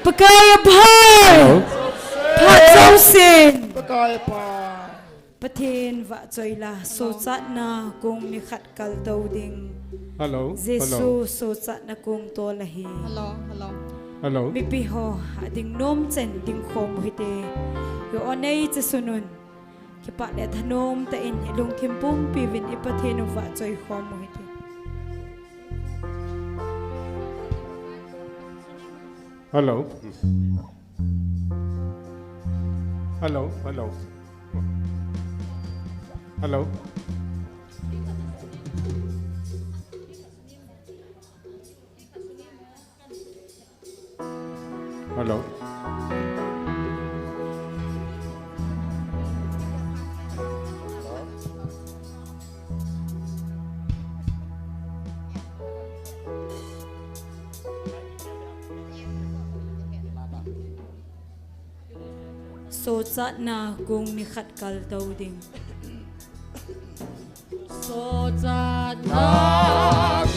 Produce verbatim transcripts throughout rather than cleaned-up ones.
Pakai a pai. Hello. Phat jousen. Pakai a pai. Pathen vahchoi la, sochatna kong nikhat kaltou ding. Hello, Jesu hello. Sochatna kong tol ahi. Hello, hello. Hello. Mipi ho, ading nom chen ding khom u hite. Yo onei che sunun. Kipah le thanom tah in ilungthim pumpi uvin i Pathen u vahchoi khom u hite. Hello. Hello, hello. Hello. Hello. Sochatna kong nikhat kaltou ding. Sochatna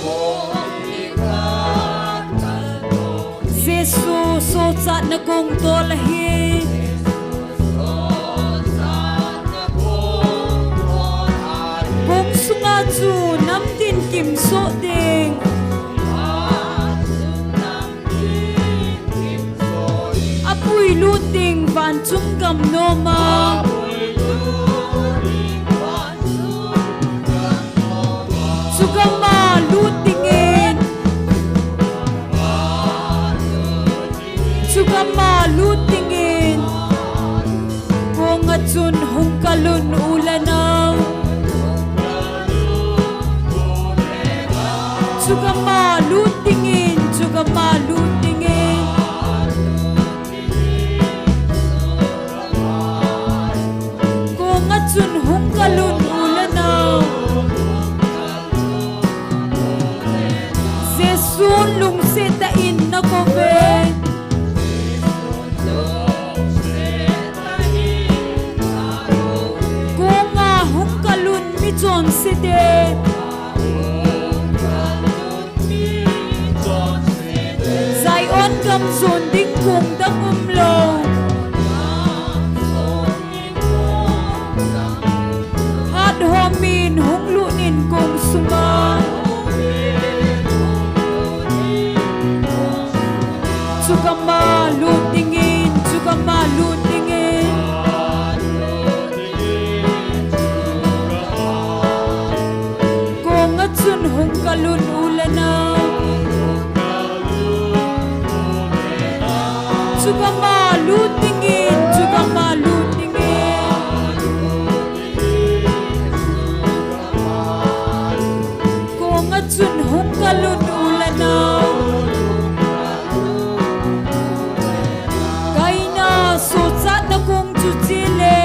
kong nikhat kaltou ding. Jesu sochatna kong tol ahi. Kong sunga chu namtin kimsoh ding. Apui lut ding vanchung gam nom a. Chugam a lut dingin. Chugam a lut dingin. Kong a chun hung kalun u le nao. Chugam a lut dingin, chugam a lut dingin. Kong a chun hung kalun u le nao. Jesun lungset tah in na kou ve. Kong a hung kalun mi chonse te. Zion gam jon ding kong dang umlou. Hat hom in hung lut in kong sunga. Chugam a lut dingin, chugam a lut dingin. Kong a chun hung kalun u le nao. Chugam a lut dingin, chugam a lut dingin. Kong a chun hung kalun u le nao. Kaina sochatna kong chu chele.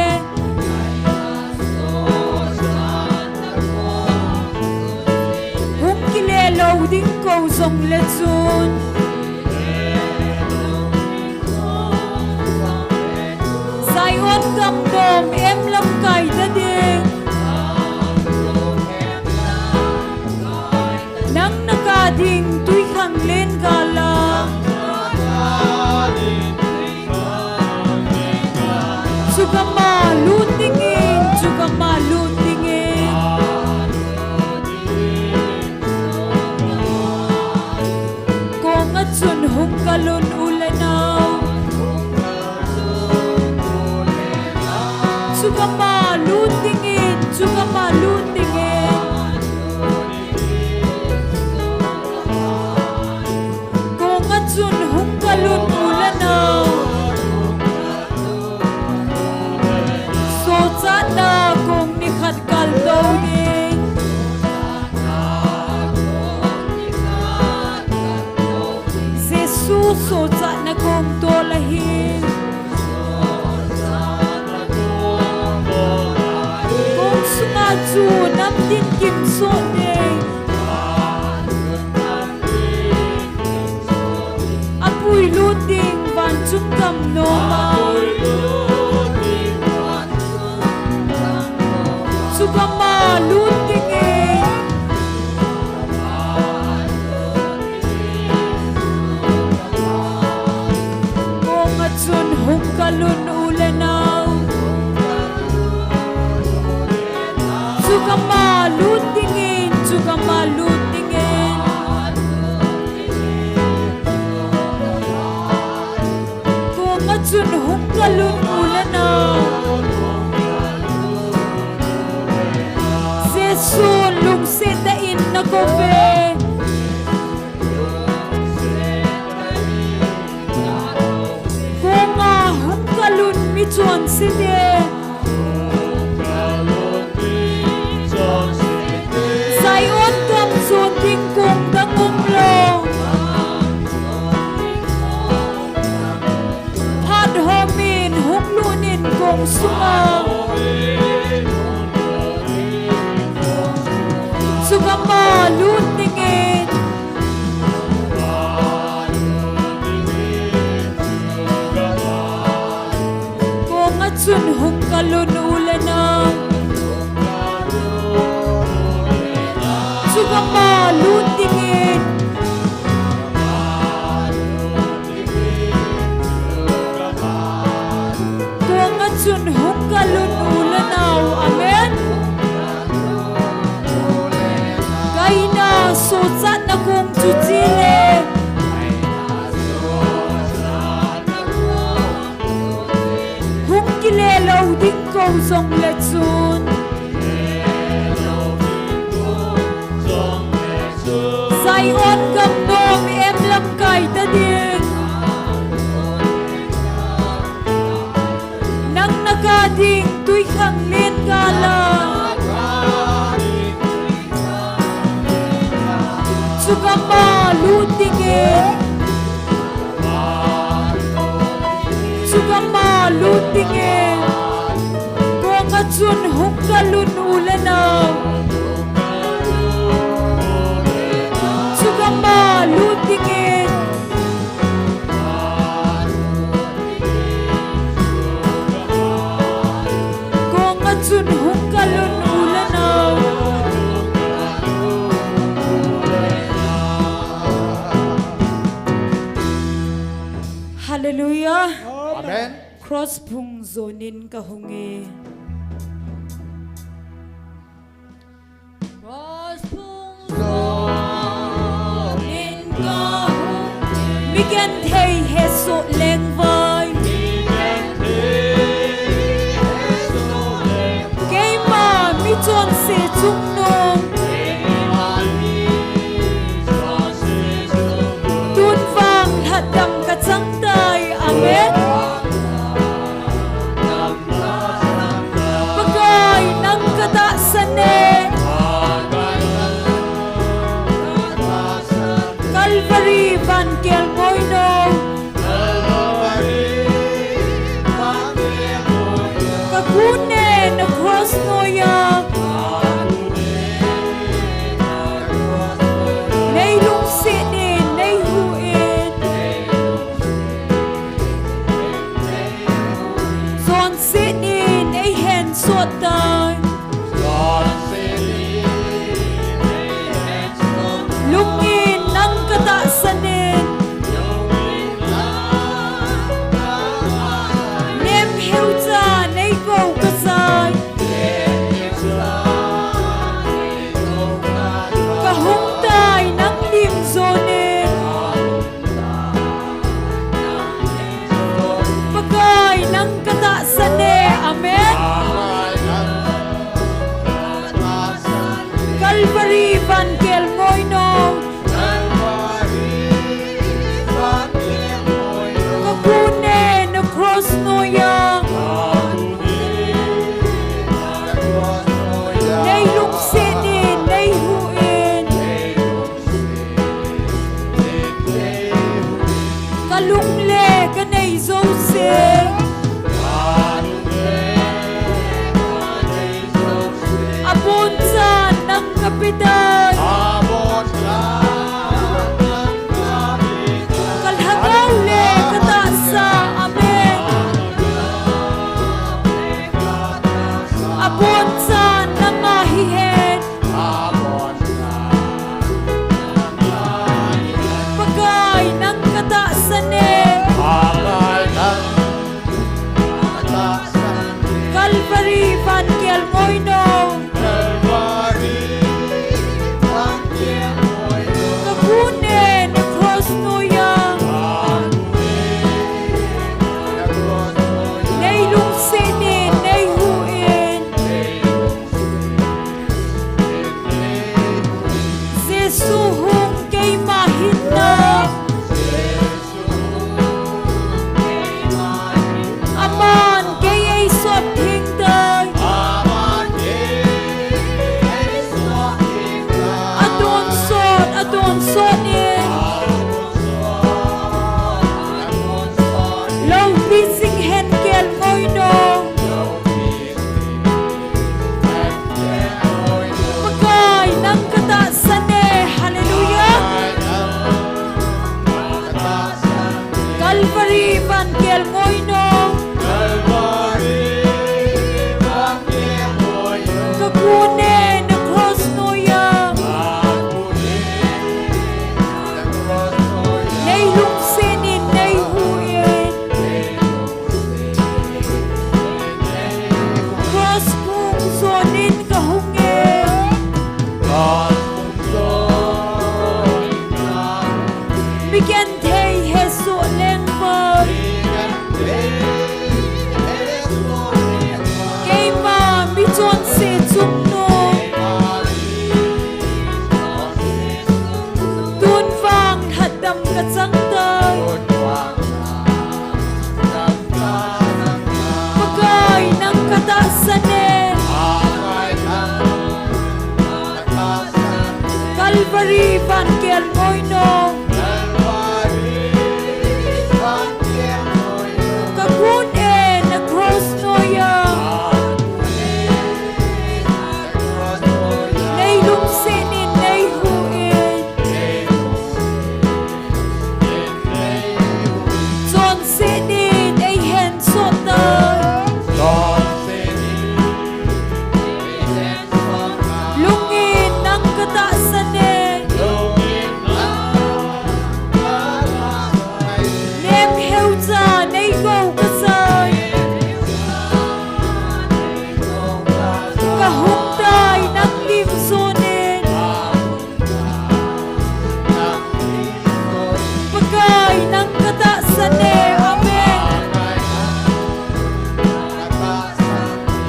Hung kile lou ding kou jong le chun. Zion gam dom em lamkai ta ding. Nang na kah ding tui khang len gal a. Chugam a lut dingin, chugam a lut dingin. Kong a chun hung kalun u le nao. Chugam a lut dingin, chugam a lut dingin. Kong a chun hung kalun u le nao. Sochatna kong nikhat kaltou ding. Jesu sochatna kong tol ahi. Kong sunga chu namtin kimsoh ding. Apui lut ding vanchung gam nom a. Chugam a lut dingin. Lun u le nau. Chukama lut dingin, chukama lut dingin. Konga chun hung kalun u le nau. Jesu lungset tah in nakou ve. Konga hung kalun mi chonse te. Zion gam jon ding kong dang umlou. Phat hom in hung lut in kong sunga. Chukama lut dingin. Konga chun hung kalun u le nau. Chukama lut dingin. Konga chun hung kalun u le nau. Amen. Kaina sochatna kong chu chile. Hung kile lou ding kou jongle chun. Zion gam nom em lamkai ta ding. Nang na kah ding twikhanglen gala. Chukama lut dingin. Chukama lut dingin. Konga chun hung kalun u le nau. Chukama lut dingin. Konga chun hung kalun u le nau. Hallelujah. Amen. Cross phung jonin kahung e. Cross phung jonin kahung e. Mi genthei hesoh lengvai. Keima mi chonse chungnung. Tun vang lhatdam kachang tai. Amen. Pakai nang katahsan e. Calvary vankel moinou. Kakun e na cross noiya. Nei lungset in, nei huhhing in. Chonset in, ei hensot tai. Lungin nang katahsan in. Nemheucha nei kou kasai. Kahung tai nang lim jonin. Pakai nang katahsan e. Amen. Calvary vankel moinou. Kakun e na cross noiya. Nei lungset in, nei huhhing in. Kalung le kanei jouse. Abonchan nang kape tai. Kalhagao le katahsa. Amen. Abonchan nanga hihen. Pakai nang katahsan e. Pakai nang. Calvary van kelngoi nong. Ka gun e na cross noiya. Nei lungset in nei hu in. Cross phung jon in ka hung e. Mi genthei hesoh leng vang. Keima mi chonse chungnung. Tun vang lhatdam ka chang tai. Pakai nang ka tahsan e. Calvary van kelngoi nong. Ka gun e na cross noiya. Nei lungset in nei hu in. Chonset in ei hensot tai. Lungin nang ka tahsan e. Nemheucha nei go ka sai. Ka hung tai nang lim jon in. Pakai nang ka tahsan e. Amen.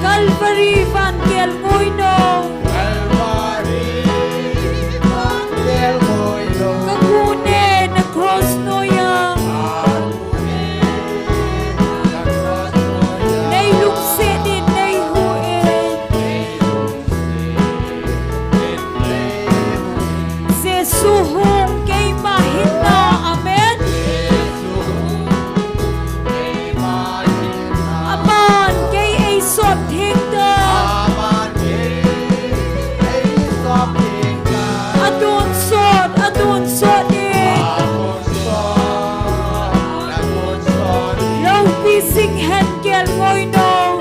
Calvary van kelngoi nong. Ka gun e na cross noiya. Nei lungset in nei hu in. Jesu hung keima hinna. Amen. Aman kei ei sot theng tai. Atonsot, atonsot in. Loupi sing hen kelngoi nong.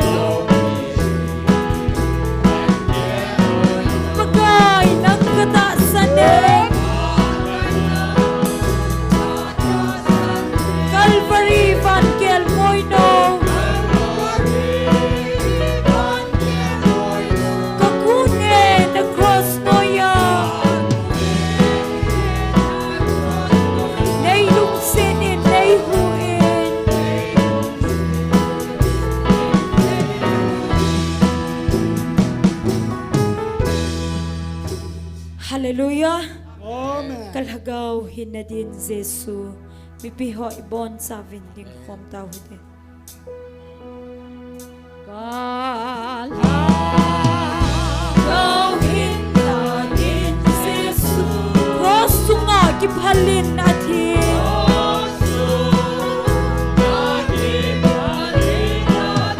Pakai nang ka tahsan e. Calvary van kelngoi nong. Ka gun e na cross noiya. Nei lungset in nei hu in. Hallelujah. Amen. Ka lhagao hinna din Jesu. Mipi ho ibonchauvin dingkhom tau hite. Ka lhagao hinna din Jesu. Cross chunga kiphal in athi.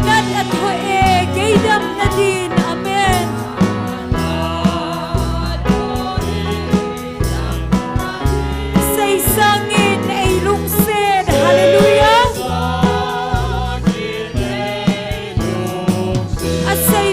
Nat athoh e, kei damna din. Amen. Asei sangin ei lungset. Hallelujah. Asei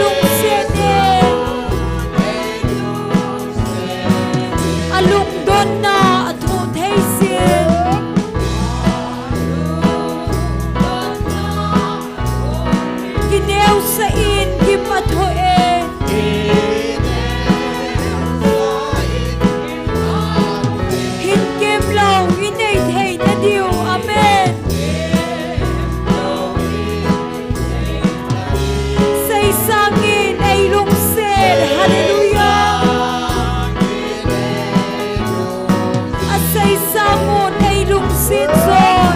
Lungset e. Alungdonna athoh thei sin. Kineosah in gim athoh e. Hin kemlou inei theina diu. Amen. Seisangin eilungset. Hallelujah. Asei sangun eilungset joi.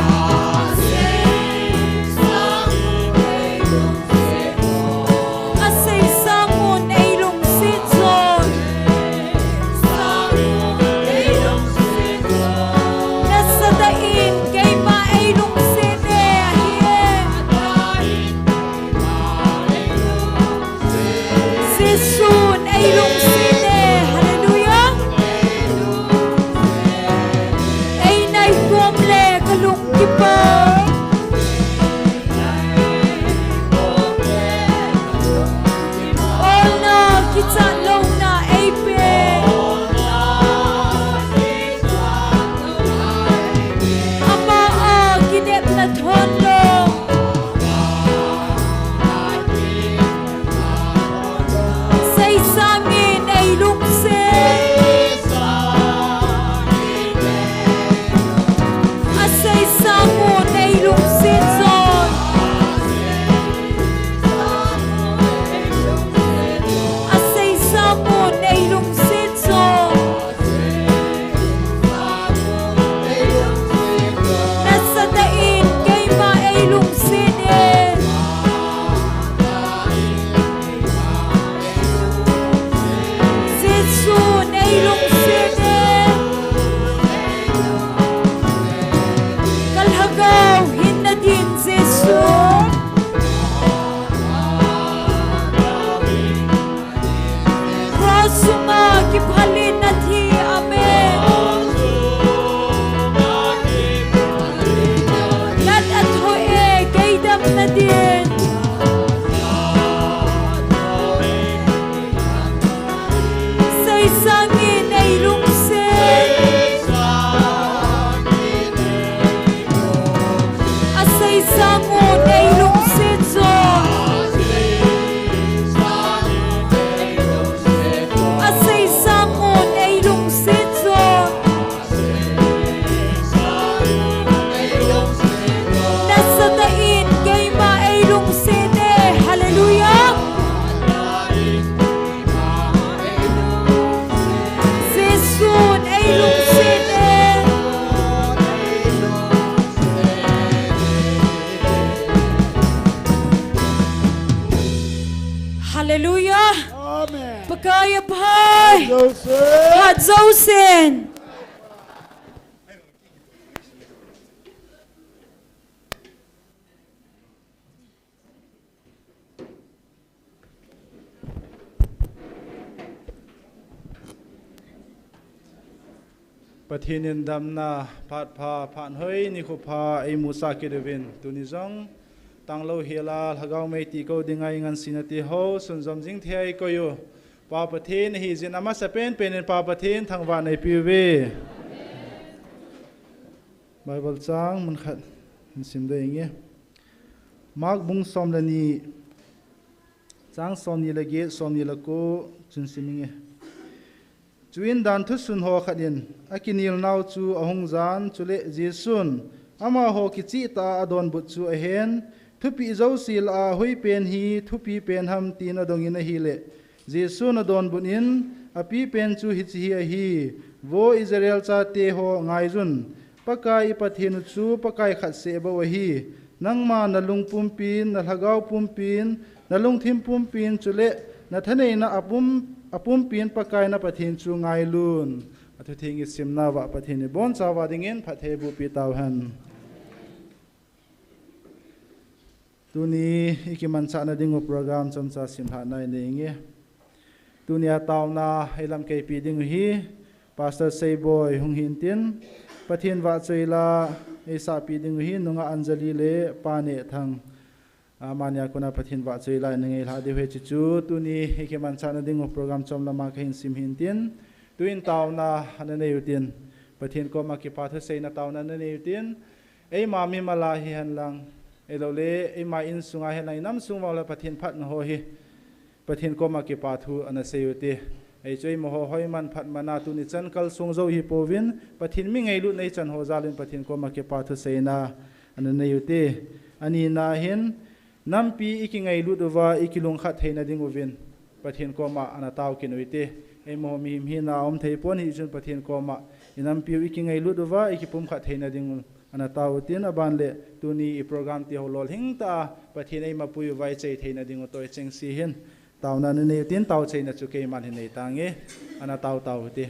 Asei sangun eilungset joi. Nasatah in keima eilungset e ahi e. Jesun eilungset e. Hallelujah. Einaitom le kalung kipa. Olna kichat louna eipe. Ama a kinepna thon lou. Seisangin eilungset. Asei sangun eilungset joi. Asei sangun eilungset joi. Nasatah in keima eilungset e. Jesun eilungset e. Ka lhagao hinna din Jesu. Cross sunga kiphalin athi. Amen. Nat athoh e, kei damna din. Seisangin eilungset. Asei sangun eilungset joi. Asei sangun eilungset joi. Nasatah in keima eilungset e. Hallelujah. Jesun eilungset e. Hallelujah. Amen. Pakai aphai. Phat jousen. Phat jousen. Pathen in damna phat pha, phat hoi, nikho pha eimusah kit uvin, tuni jong tanglou hela lhagao mei tiko dinga ingansena teho sunjom jing thei a eikoi u Pa Pathen ahi jeh in, amasapen pen in Pa Pathen thangvahna eipeuve. Bible chang mun khat hin sim ding inge. Mark bung som le ni, chang somni le get, somni le ko chun sim inge. Chuin danthu sun ho khat in akinel nau chu ahung jan, chule Jesun amaho kicheh tah a adonbut chu ahen, thupeh jouse lah a ahoipen hi thupi pen ham tin adong in ahile, Jesun adonbut in, apipen chu hiche hi ahi, Vo Israel chate ho, ngaiyun, Pakai i Pathen u chu Pakai khat seh bou ahi. Nangma nalung pumpin, nalhagao pumpin, nalungthim pumpin, chule nathaneina apum, apumpin Pakai na Pathen chu ngailun. Athutheng isimna uva Pathen in ibonchauva dingin phatthei eibohpi tauhen. Tuni ikimanchahna dingu program chomcha simlhahna inei inge. Tunia taona eilamkeipi dingu hi Pastor Seiboi hung hintin, Pathen vahchoi la eisahpi dingu hi nungah Anjali le Pa Nehthang. Amani a kona Pathen vahchoi la i na ngailhah diu ahi. Chuchu tuni i kimanchah na ding u program chom lama kahin sim hintin, tuin taona ana nei utin, Pathen koma kipa thuseina taona ana nei utin, eima mimal a hihen lang, ahilouleh eima insunga hihen lang, i nam sung uva le Pathen phatna ho hi Pathen koma kipa thu ana sei ute. Ahi chu eimaho hoiman phatman a tuni chan kalsong jou hi pouvin, Pathen mi ngailutna i chan ho jal in Pathen koma kipa thuseina ana nei ute. Anina hin, nampi i kingailut uva i kilungkhat theina ding uvin Pathen koma ana tao kit u hite. Eimaho mihem hina a um thei pon, hichun Pathen koma i nampiu i kingailut uva i kipumkhat theina ding u ana tao utin, aban le tuni i program ti ho lolhing tah a Pathen eima pui uva i chei theina ding u toh i chengse hin taona ana nei utin, taocheina chu keiman hin nei tange. Ana tao tao ute.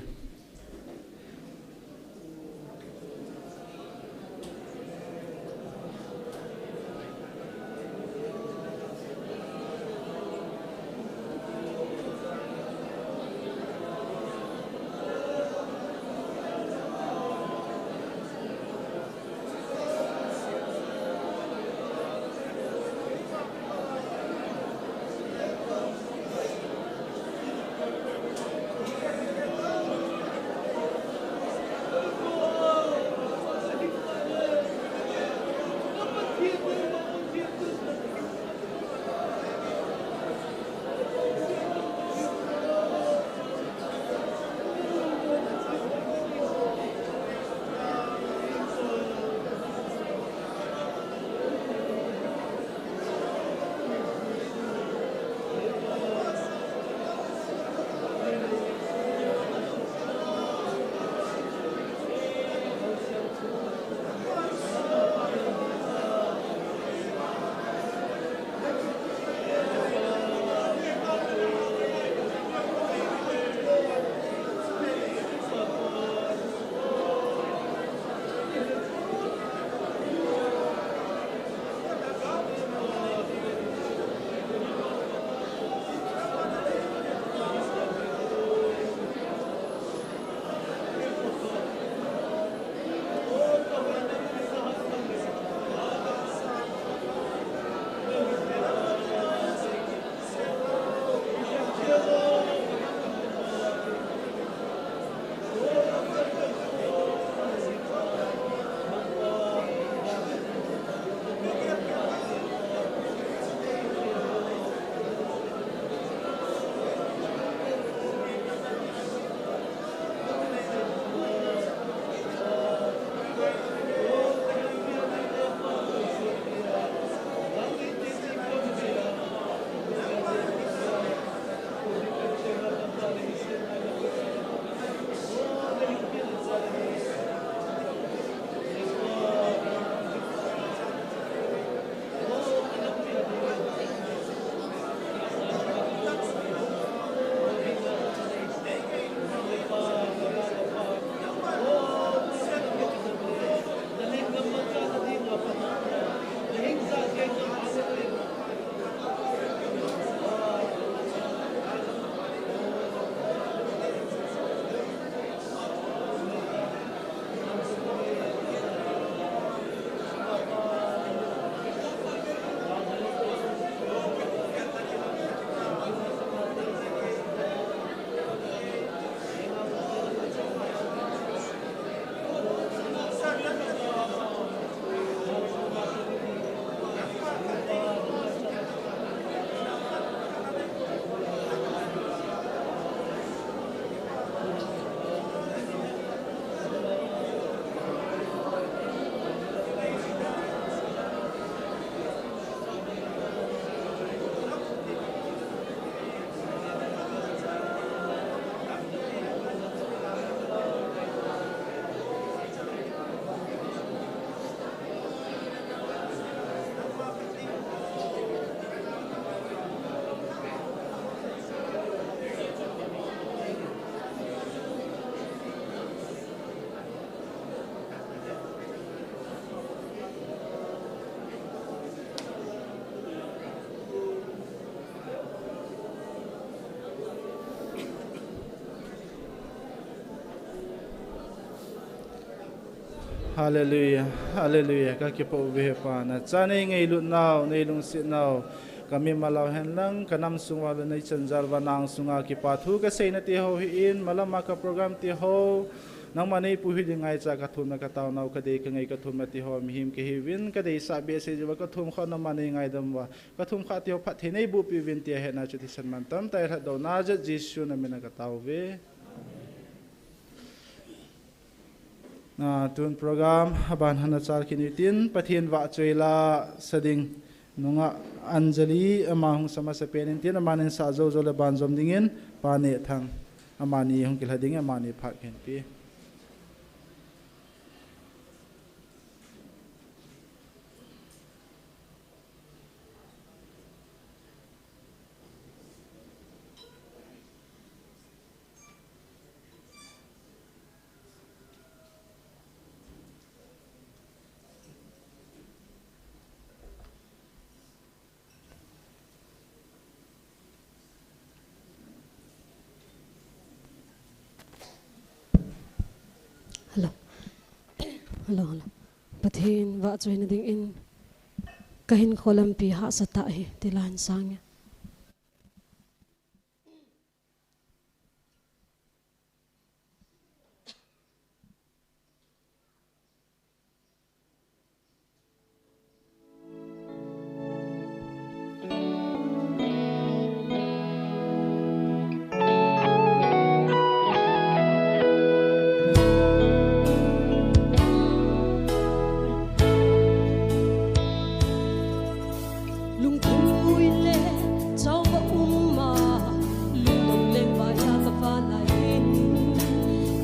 Hallelujah, hallelujah. Ka kipa uve Pa, na cha nei ngailutnau, nei lungsetnau, ka mimal uva henlang, ka nam sung uva le nei chanjal uva nang sunga kipa thu ka seina ti ho hi in, malama ka program ti ho, nangma nei pu hi ding ngaicha ka thumna ka taonau, ka dei ka ngai ka thumna ti ho, mihem ka hiuvin, ka deisah behseh jeh uva ka thum kha nangma nei ngaidam uva, ka thum kha ti ho phatthei nei boh piuvin tia hetna chu thisan mantam tah in lhatdohna jeh Jesu na mina ka taove. Na, tun program aban hana chal kit utin, Pathen vahchoi la sa ding nungah Anjali ama hung sa masapen in tin, aman in sa jou jou le banjom dingin Pa Nehthang amani hung kilha dingin amani phat kahin pe. Hello. Hello, hello. Pathen vahchoina dingin ka hinkho lampi hahsa tah hi, ti la hin sang e. Lungthim pui le chauva um a, lungdong leng vai a ka va lai in,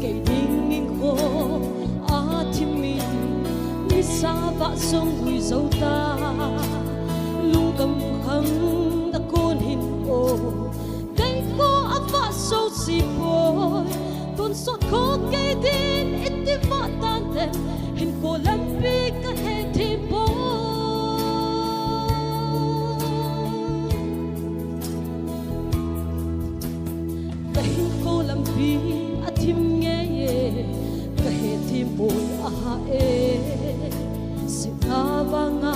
kei ding hinkho a thim in, nisa vah song hui jou ta, lungdong kham na kon hin o, kei kho a vah sou si poi, tonsot kho kei din iti vah tan tem, hinkho lampi ka he thim poi. Ka hinkho lampi a thim ngei e, ka he thim poi a ha e. Sina vanga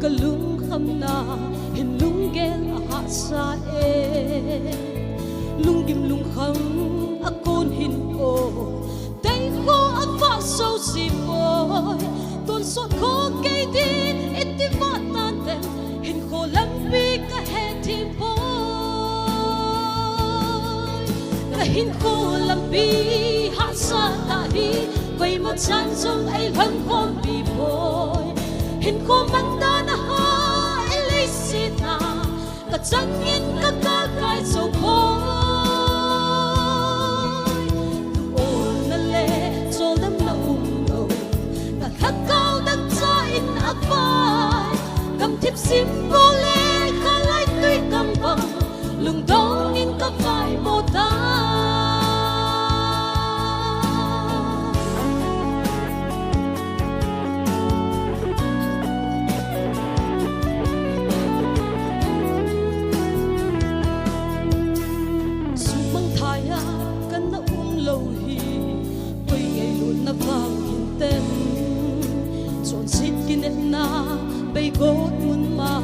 ka lungkhamna hin lunggel a hahsa e. Lunggim lungkham a kon hin o, tei kho a vah sou si poi. Tonsot kho kei din iti vah tan tem, hinkho lampi ka he thim poi. Ka hinkho lampi hahsa tah hi, koima chan jong ei lhon khompi poi. Hinkho man dan a ha ei leiset a, ka changin ka ka kai jou poi. Olna le choldamna um lou, na lhakao dang cha in a vai. Gamthip sim bou le khalai tui kam bang, lungdong in ka vai mo ta. Sumang thai a ka na um lou hi, koi ngailutna vang hin tem. Chonset kinepna bei got mun ma,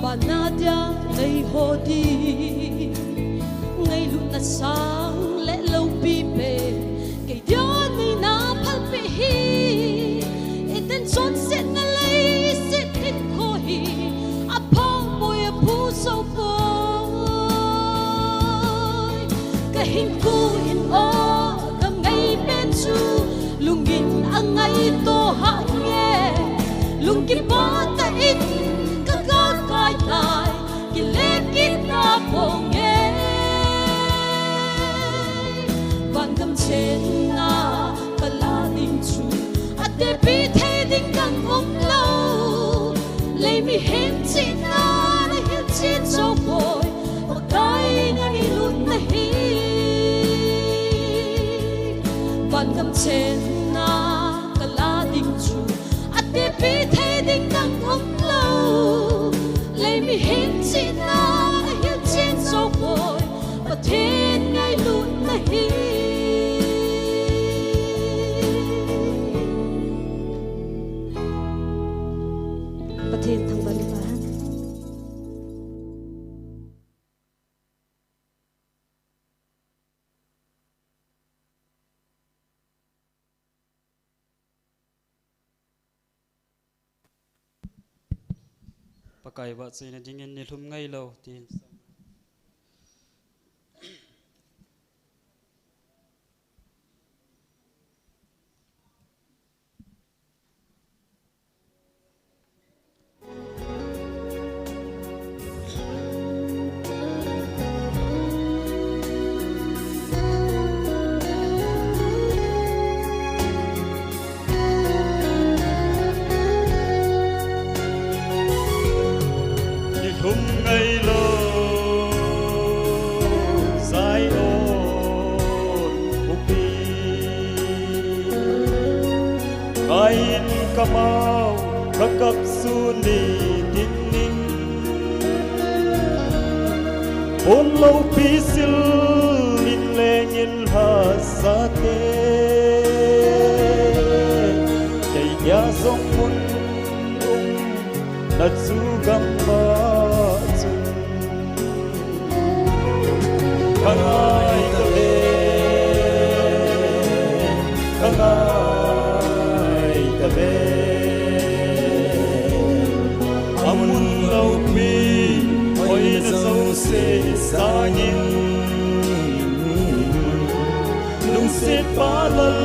bana dia nei ho di. Ngailutna sang le loupi pen, kei dia neina phalpi hi. Iten chonsetna leiset hinkho hi, a phang poi a phu jou poi. Ka hinkho hin o, ka ngei pen chu, lungin a ngaito hah nge. Lungkim pa tah in ka ka kai tai. Kile kit na pong e. Vangam chenna ka la ding chu, a tepi thei ding dang um lou. Lei mihem chihna na hil chen jou poi, Pakai ngailutna hi. Vangam chenna ka la ding chu, a tepi thei ding dang um lou. Lei mihem chihna na hil chen jou poi, Pathen ngailutna hi. Pakai vahchoina dingin nilhum ngailou, tin. Nilhum ngailou, Zion upi. Ka in ka mao, ka kap sun ni tin in. Pon loupi sil in leng in lhasate. Kei dia jong mun umna chu gam mah chun. Ka ngai tave, ka ngai tave. Amun loupi, hoina jouse sangin. Lungsetpa Lal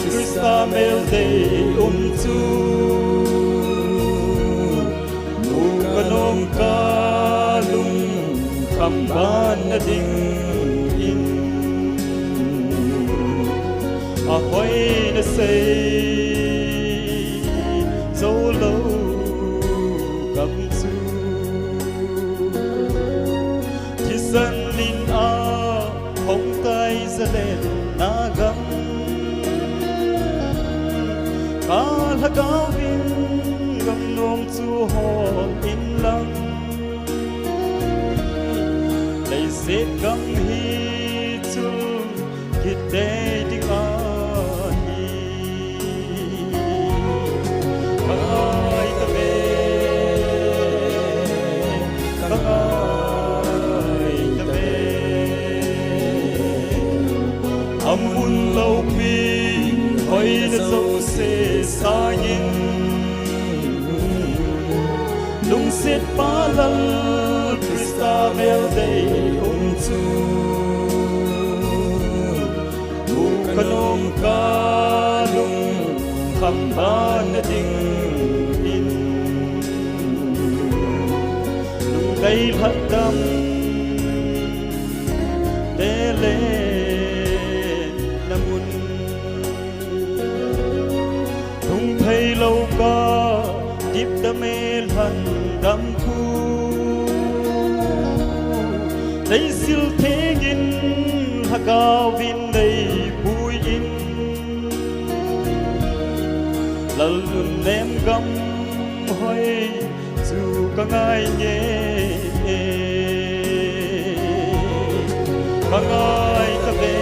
Christa mel dei um chu. Mu ka nom ka lungkham ban na dingin. A hoina sei jou lou gam chu. Thisan in a hong tai zalenna gam. Ka lhagao in gam nom chu hol in lang. Leiset gam hi chu kitei ding ahi. Ka ngai tave, ka ngai tave. Amun loupi, hoina jouse sangin. Lungsetpa Lal Christa mel dei um chu. Mu ka nom ka lungkham ban na dingin. Lungdei lhadam te le na mun. Lungthei lou ka dipdam e lhandam khu. Leisil theng in lhagao in nei pui in. Lal lungnem gam hoi chu ka ngai nge. Ka ngai tave,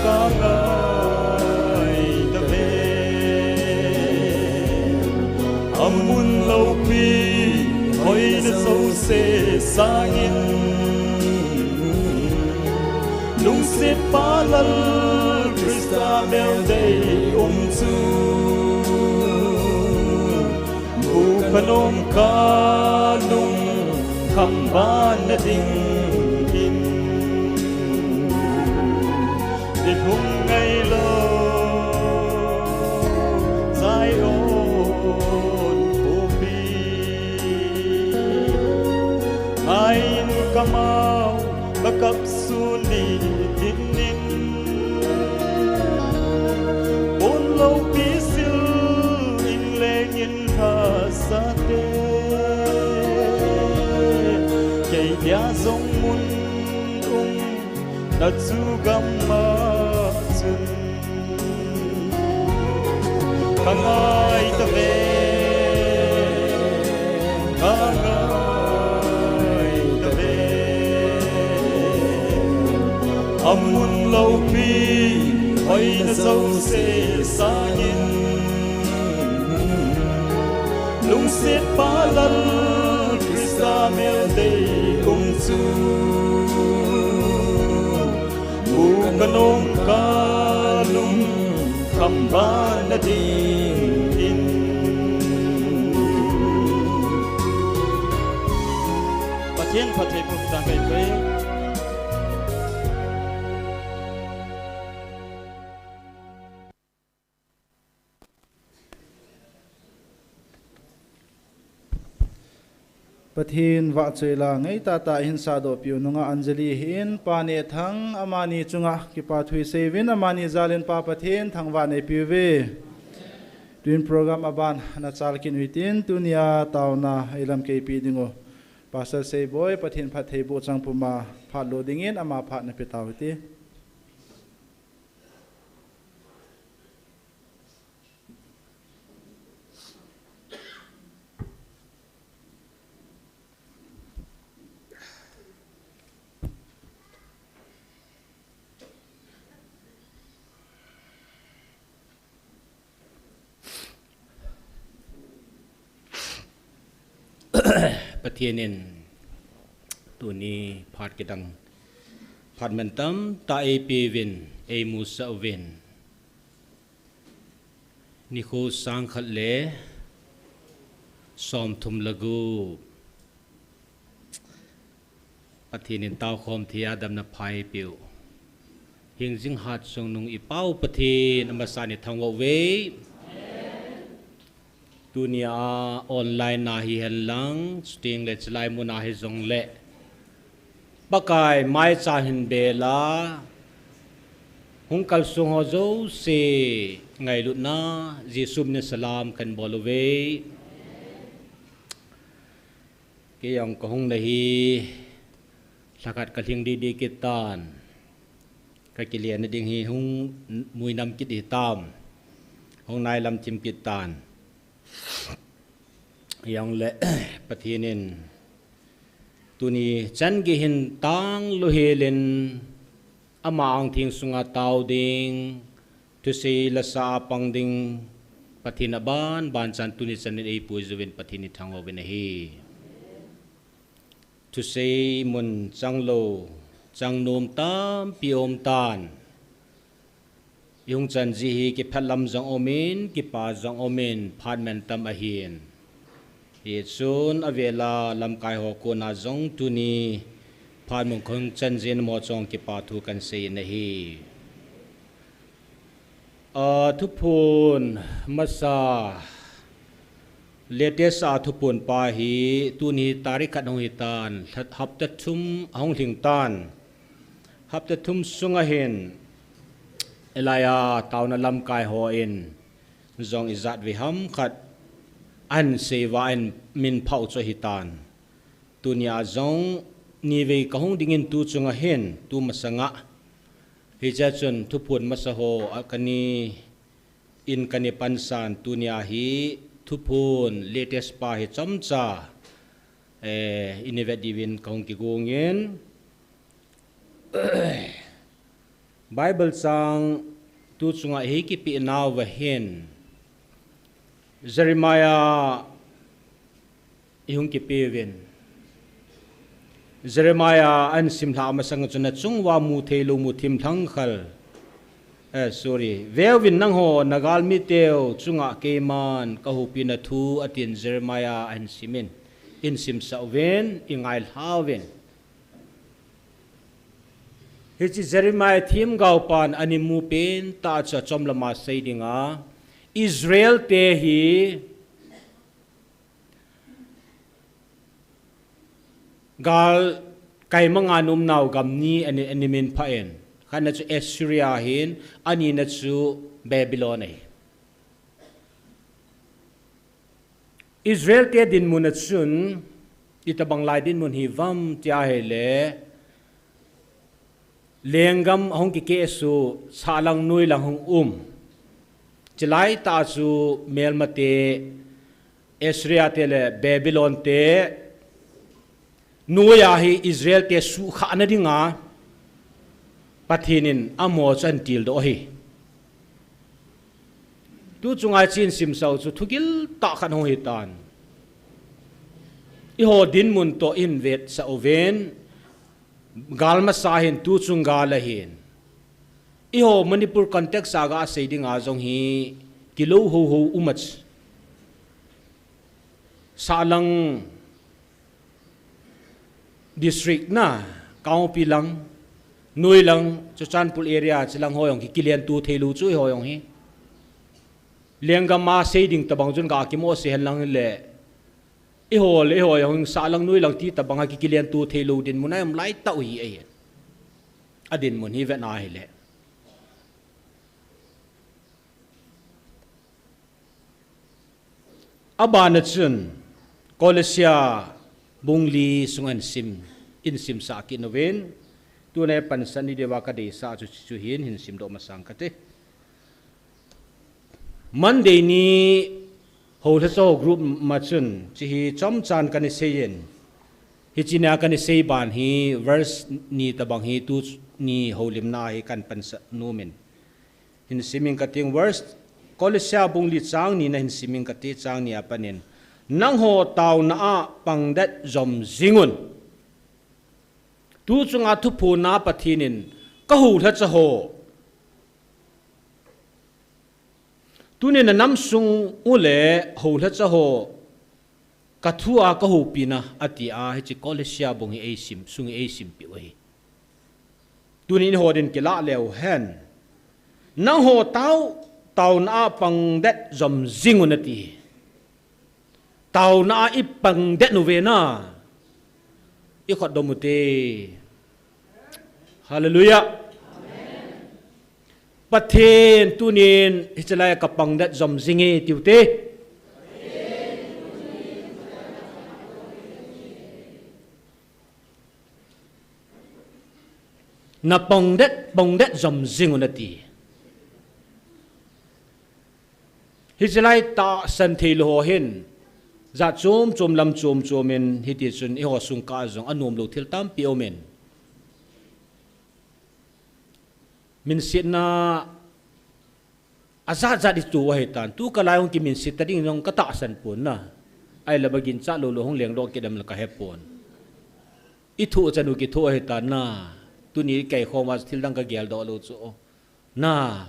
ka ngai tave. Amun loupi, hoina jouse sangin. Lungsetpa Lal Christa mel dei um chu. Mu ka nom ka lungkham ban na dingin. Nilhum ngailou, Zion upi. Ngai in ka mao, ka kap sun ni tin in. Pon loupi sil in leng in lhasate. Kei dia jong mun umna chu gam mah chun. Ka ngai tave, ka ngai tave. Amun loupi, hoina jouse sangin. Lungsetpa Lal Christa mel dei um chu. Mu ka nom ka lungkham ban na dingin. Pathen phatthei boh tang kahi e. Pathen vahchoi la ngeitah tah ihin sahdoh piu nungah Anjali hi in, Pa Nehthang amani chunga kipa thu isei uvin, amani jal in Pa Pathen thangvah neipiu ve. Tuin program aban ana chal kit uhitin, tunia taona ilam keipi dingu Pastor Seiboi, Pathen phatthei boh chang puma phat lo dingin ama phat nape tau hite. Pathen in tuni phat kidang, phat mantam tah eipeuvin, eimusah uvin. Nikho sang khat le som thum le gup. Pathen in taokhom thei a damna pha eipeu. Hingjing hat chungnung i Pa u Pathen amasa in thangvah uve. Tunia online a hihen lang, chutengle chulai muna hijongle, Pakai maicha hin bel a hung kalsong ho jouse ngailutna Jesu min in salam kahin bol uve. Kei jong kahung na hi lhakhat kalhing didi kit tan. Kakile na ding hi hung muinam kit hitam. Hung nailam thim kit tan. Hijongle Pathen in tuni chan gei hin tang lou hel in ama angtheng sunga tao ding, thusei lasa a pang ding, Pathen aban ban chan tuni chan in eipui jouvin Pathen i thangvah uvin ahi. Thusei mun chang lou, chang nom tampi um tan. I hung chan ji hi kiphat lam jong um in, kipa jong um in, phat mantam ahin. Hichun avel a lamkai ho kona jong tuni phat mun kahung chan jin mo chong kipa thu kahin sei in ahi. A, thuphon masa, latest a thuphon pa hi tuni tarik khat hung hitan, hapta thum ahung lhing tan. Hapta thum sunga hin Elijah taona lamkai hon jong ijat vei ham khat ahin sei uva ahin min phah u chu ahitan. Tunia jong nivei kahung dingin tu chunga hin, tu masanga. Hichea chun thuphon masa ho a kani in kani pansan tunia hi thuphon latest pa hi chomcha, eh, i vet diuvin kahung kigong in. Bible chang tu chunga hi kipeh nauva hin Jeremiah i hung kipeuvin. Jeremiah ahin simlhah masang chun achung uva mu thei lou mu thim lhang khal. Eh, sorry. Veuvin nangho, na galmi teu chunga keiman kahuhpi na thu atin Jeremiah ahin simin. Ihin simsah uvin, i ngailha uvin. Hiche Jeremiah themgao pan ana mu pen tah chu achom lama sei dinga, Israel te hi gal kaimanga ana umnau gam ni ana, ana min phah in. Khatna chu Assyria ahin, anina chu Babylon ahi. Israel te dinmun a chun, itobang lai dinmun hi uvam tia ahile, lenggam ahung kikehsuh, sahlang noilang hung um. Chulai tah chu melmate, Assyria te le Babylon te, noiya hi Israel te suhkhahna dinga Pathen in amaho chu ahin tildoh ahi. Tu chunga hiche ihin simsah u chu thugil tah khat hung hitan. Eiho dinmun toh ihin vetsah uvin, gal masa hin tu chung gal ahin. Eiho Manipur context a gasei dinga jong hi kilou houhou um a chu. Sahlang district na, Kangpokpi lang, noi lang, Churachandpur area, chilang ho jong ki, kilen tu thei lou chu eiho jong hi. Lenggam a sei ding tabang chun ga kimo se hen lang le, eiho le eiho jong sahlang noi lang ti tabang a ki, kilen tu thei lou dinmun a um lai tah u hi ahi. A dinmun hi vet na hi le. A bana chun, Kolosia bung li sunga hin sim, hin simsah kit uvin, tuna i pansan ni diuva ka deisah chu, chu hin, hin simdoh masang kate. Monday ni Houlhacha ho group ma chun, chu hi chomchan kana seiyin, hiche nia kana sei ban hi, verse ni tabang hi, tuni houlimna hi kahin pansah nomin. Hin simin kating verse, Kolosia bung li chang ni na hin simin kati chang ni a panin. Nangho taona a pangdet jom jingun. Tu chunga thuphon a Pathen in ka houlhacha ho. Tunin na nam sung u le houlhacha ho. Ka thu a ka houpina, ati a, hiche Kolosia bung hi eisim, sung hi eisimpeh u ahi. Tunin eiho din kilah leu hen. Nangho tao, taona a pangdet jom jingun ati. Taona a i pangdet uve na. I khut dom u te. Hallelujah. Pathen tunin hichelai a ka pangdet jom jing e tiu te. Na pangdet, pangdet jom jing un ati. Hichelai tahsan thei lou ho hin, jat chom chom lam chom chom in hiti chun eiho sung kah a jong anom lou thil tampi aumin. Minsetna ajat jat i tu ahitan, tu kalai hung kiminset ta ding jong ka tahsan pon na. Ahile ba ginchat lou lou hung lengdoh kit dem le ka hepon. I thoh chan u kithoh ahitan na. Tuni kei khom a thil dang ka geldoh lou chu. Na,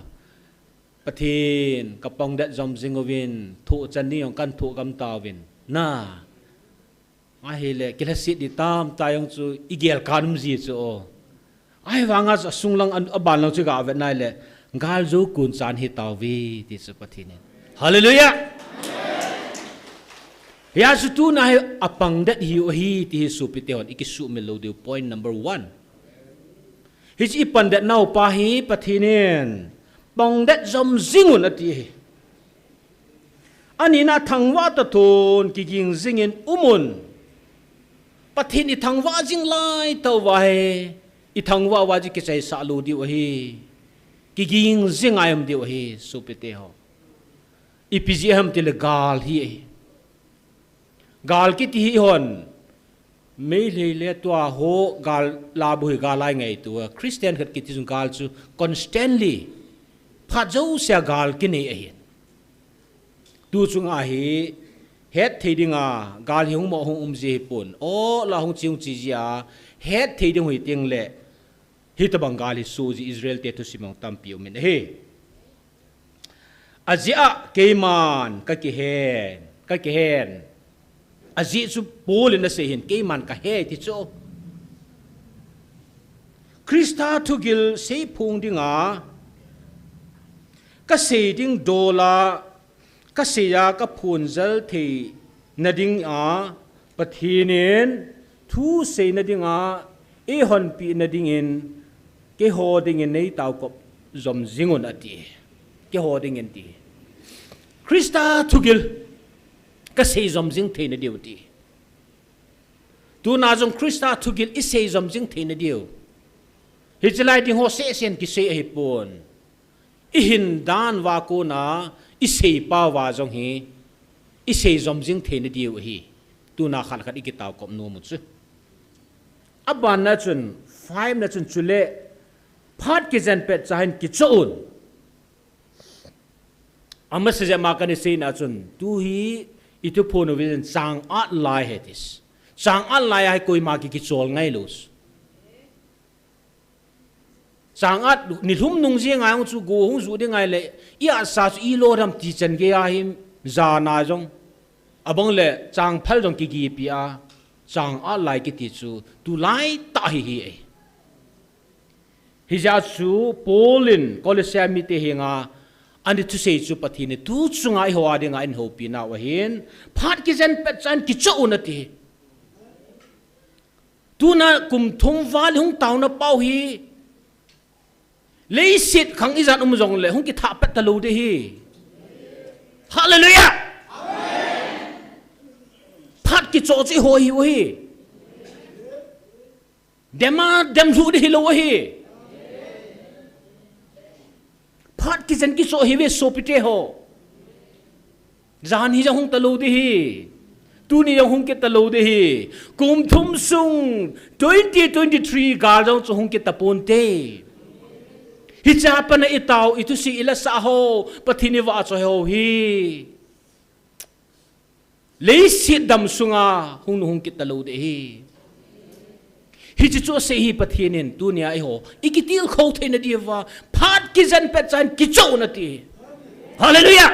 Pathen, ka pangdet jom jing uvin, thoh chan ni jong kan thoh gam tauvin. Na, ahile, kilhaset di tamtah jong chu, i gel kan um ji chu. Ahivanga chu asung lang, a, aban lang chu ga vet nai le, gal jou kun chan hi tauve, ti chu Pathen in. Hallelujah! Hia chu tuna hi apangdet hi u ahi, ti hi sopite hon, i kisumil lou diu point number one. Hiche i pangdet nau pa hi Pathen in, pangdet jom jing un ati hi. Anina thangvah ta thon kiging jingin um un. Pathen i thangvah jing lai tauva hi. I thangvah uva chu kichaisah lou diu ahi. Kiging jing ngai um diu ahi, sopite ho. Ipi jeh ham tile gal hi ahi. Gal kiti hi hon. Meitei le tua ho gal labu hi gal a i ngaitu a. Christian khat kiti chun gal chu constantly. Phat jousea gal kinei ahi. Tu chunga hi hetthei dinga gal hi hung mo hung um ji hi pon. O la hung chi hung chi ji a. Hetthei ding hui ting le. Hitobang gal hi soh ji Israel te thusim jong tampi umin ahi. Ajeh a keiman ka kihen, ka kihen. Ajeh chu Paul in asei hin keiman ka he ti chu. Christa thugil seiphong dinga, ka sei ding dol a, ka sei a ka phongjal theina dinga, Pathen in thu seina dinga, eihonpina dingin, keiho dingin nei taokop jom jing un ati. Keiho dingin ti. Christa thugil ka sei jom jing theina diu ti. Tuna jong Christa thugil i sei jom jing theina diu. Hichelai ding ho sesen kisei ahipon. I hin dan uva kona, i sei pau va jong hi, i sei jom jing theina diu ahi. Tuna khat khat i kitaokop nom u chu. Abanna chun, five na chun chule, phat kijen pet cha hin kichoh un. Amasa jeh ma kana seina chun, tu hi i thuphon u vin chang at lai ahi ti. Chang at lai a hi koima ki kichol ngai lou. Chang at, nilhum nung jeng a jong chu go hung ju ding ngai le, i atsa chu i lo dam ti chan gei a hi jana jong. Abang le chang phal jong kigipi a. Chang a lai kiti chu tulai tah hi hi e. Hijeh chu Paul in Colossia mite henga ana thusei chu Pathen in tu chunga eiho a dinga eihoupi nau ahin, phat kijen pet chan kichoh un ati. Tuna kum thum val hung taona pau hi leiset khang ijat um jongle hung kithah pet talou ding ahi. Hallelujah. Phat kichoh chu eiho hi u ahi. Dem a dem lhu ding hilou ahi. Phat kijen kichoh hi ve sopite ho. Jan hi jong hung talou ding ahi. Tuni jong hung kit talou ding ahi. Kum thum sung twenty twenty-three gal jong chu hung kit taponte. Hiche a pat a itao, ithusei, ilasah ho, Pathen ivahchoi ho hi leiset dam sunga hung nu hung kit talou ding ahi. Hiche chu asei hi Pathen in tunia eiho ikitilkhou theina diuva phat kijen pet chan kichoh un ati. Hallelujah.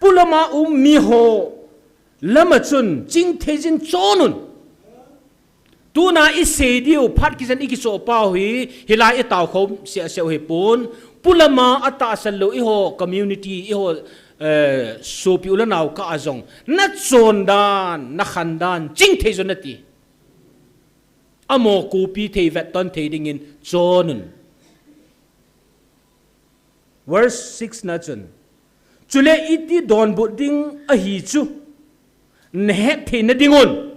Polama um miho lama chun chingthei jin chon un. Tuna isei diu phat kijen ikichoh pau hi, hilai itao khom sehseh u hipon, polama atahsan lou eiho community, eiho, eh, sopi u le nao kah a jong nachon dan, nakhan dan chingthei jo un ati. Amaho copy thei, vetton thei dingin chon un. Verse six na chun, chule iti donbut ding ahi chu nahet theina dingun.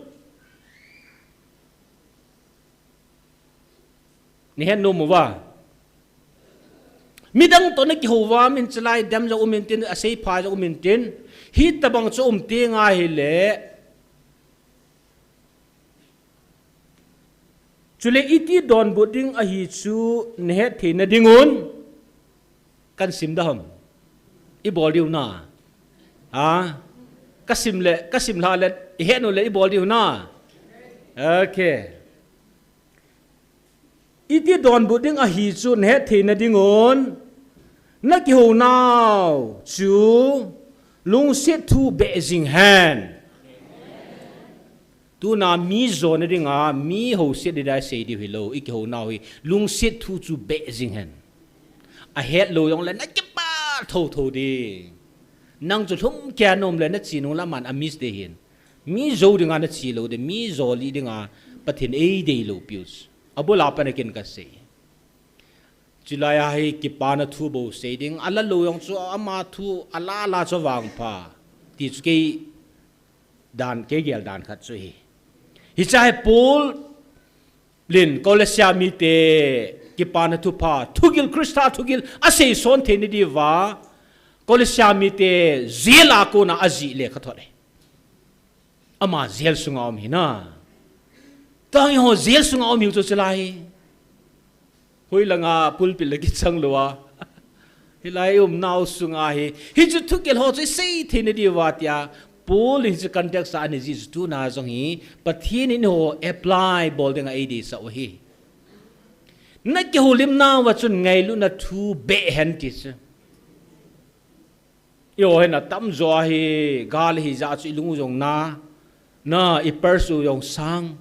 Nahet nom uva? Midang toh nakihou uva, min chalai dem jong um intin, aseipha jong um intin, hitobang chu um teng ahile, chule iti donbut ding ahi chu nahet theina dingun, kahin sim da ham? Ibol diu na? Ha? Kasim le, kasim lha le, ihet u le ibol diu na? Okay. Iti donbut ding ahi chu nahet theina dingun, nakihou nau chu lungset thu beh jing hen. Tuna mi jona dinga, mi houset dinga isei diu hilou, ikihou nau hi lungset thu chu beh jing hen. Ahet lou jongle nakipah thotho ding. Nang chu lhumkeiya naum le nache nung le aman amiss ding ahin. Mi jou dinga nache lou ding, mi jo lih dinga Pathen in eidei lou piu chu. Abul a pat a ken kasei. Chulai a hi kipana thu bou sei ding, ala lou jong chu ama thu ala la chu vangpha. Ti chu kei dan, kei gel dan khat chu ahi. Hiche hi Paul in Colossia mite kipana thupha, thugil, Christa thugil asei son theina diuva, Colossia mite jail a kona ajih le kha thot e. Ama jail sunga um hi na. Tang eiho jail sunga um hiu chu chulai. Hoilanga pulpit la kichang lou a. Hilai umnau sunga hi. Hichu thugil ho chu isei theina diuva tia. Paul in hichu context a ana jih chu tuna jong hi. Pathen in eiho apply bol dinga eideisah u ahi. Nakihoulimnauva chun ngailutna thu beh hen ti chu. Eiho hin atamjo hi, gal hi jeh chun ilung u jong na, na, i purse u jong sang,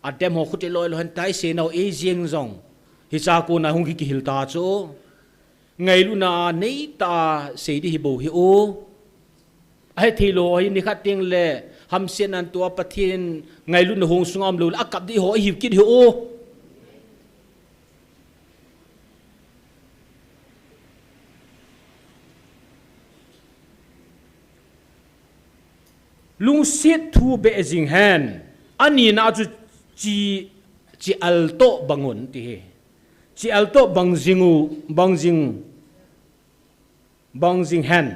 adem ho khuti loi loi hen tai se nau ei jeng jong. Hiche a kona hung hi kihil ta chu. Ngailutna neitah a sei ding hi bou hi u. Ahithei lou hi nikhat teng le hamsetna toh a Pathen ngailutna hung sunga um lou le akap ding ho ahiu kit hi u. Lungset thu beh jing hen. Anina chu chi, chi al toh bang un ti hi. Chi al toh bang jing u, bang jing, bang jing hen.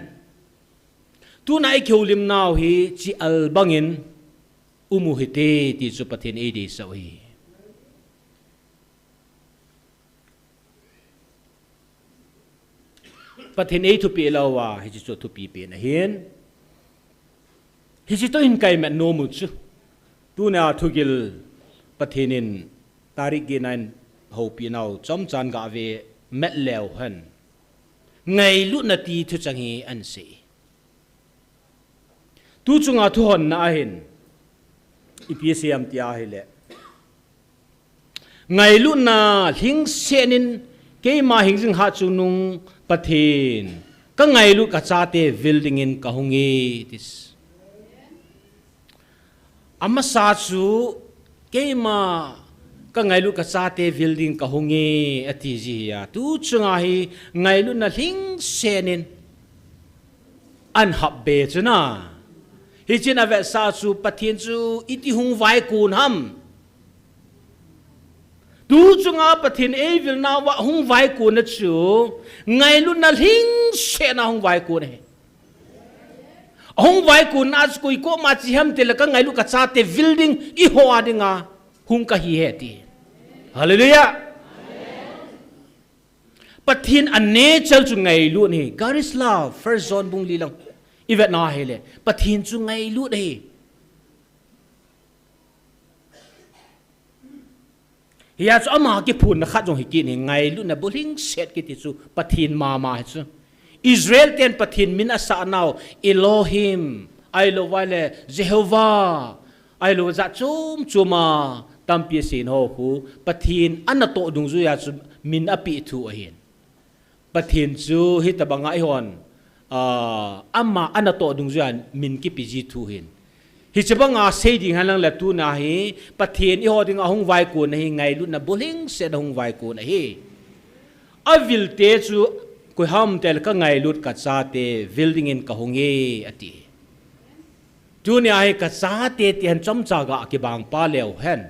Tuna i kihoulimnau hi chi al bangin um u hite ti chu Pathen eideisah u ahi. Pathen eithupeh lou a, hiche chu thupi pen ahin. Hiche toh hin kaimat nom u chu. Tuna thugil Pathen in tarik get na in houpinau chomchan gave mat leu hen. Ngailutna ti thuchang hi ahin sei. Tu chunga thuhonna ahin, ipi asei em tia ahile, ngailutna lhingsetnin keima hingjing hatchungnung Pathen, ka ngailut ka chate vil dingin ka hung e, ati. Amasa chu, keima ka ngailut ka chate vil ding ka hung e, ati ji hi a. Tu chunga hi ngailutna lhingsetnin ahin hap be chu na. Hichun avetsah chu Pathen chu iti hung vaikon ham. Tu chunga Pathen eivilna uva hung vaikonna chu ngailutna lhingsetna hung vaikon ahi. Ahung vaikonna chu koi koma che ham tile ka ngailut ka chate vil ding eiho a dinga hung kahi e ati. Hallelujah. Pathen a nature chu ngailut ahi. God is love. First John bung li lang ivetna ahile Pathen chu ngailut ahi. Hia chu ama kiphonna khat jong hi kit ahi, ngailutna bulhingset kiti chu Pathen mama hi chu. Israel ten Pathen min asah nau, Elohim, ahilou vale Jehovah, ahilou jat chom chom a tampi asei ho khu Pathen anatoh dungjuia chu min apeh thu ahin. Pathen chu hitabanga eihon, ah, ama anatoh dungjuia min kipe ji thu ahin. Hiche banga sei ding henlang le tuna hi, Pathen eiho dinga hung vaikon ahi, ngailutna bulhingsetna hung vaikon ahi. Avilte chu koi ham tile ka ngailut ka chate vil dingin ka hung e, ati. Tunia hi ka chate ti hen chomcha ga kibang pa leu hen.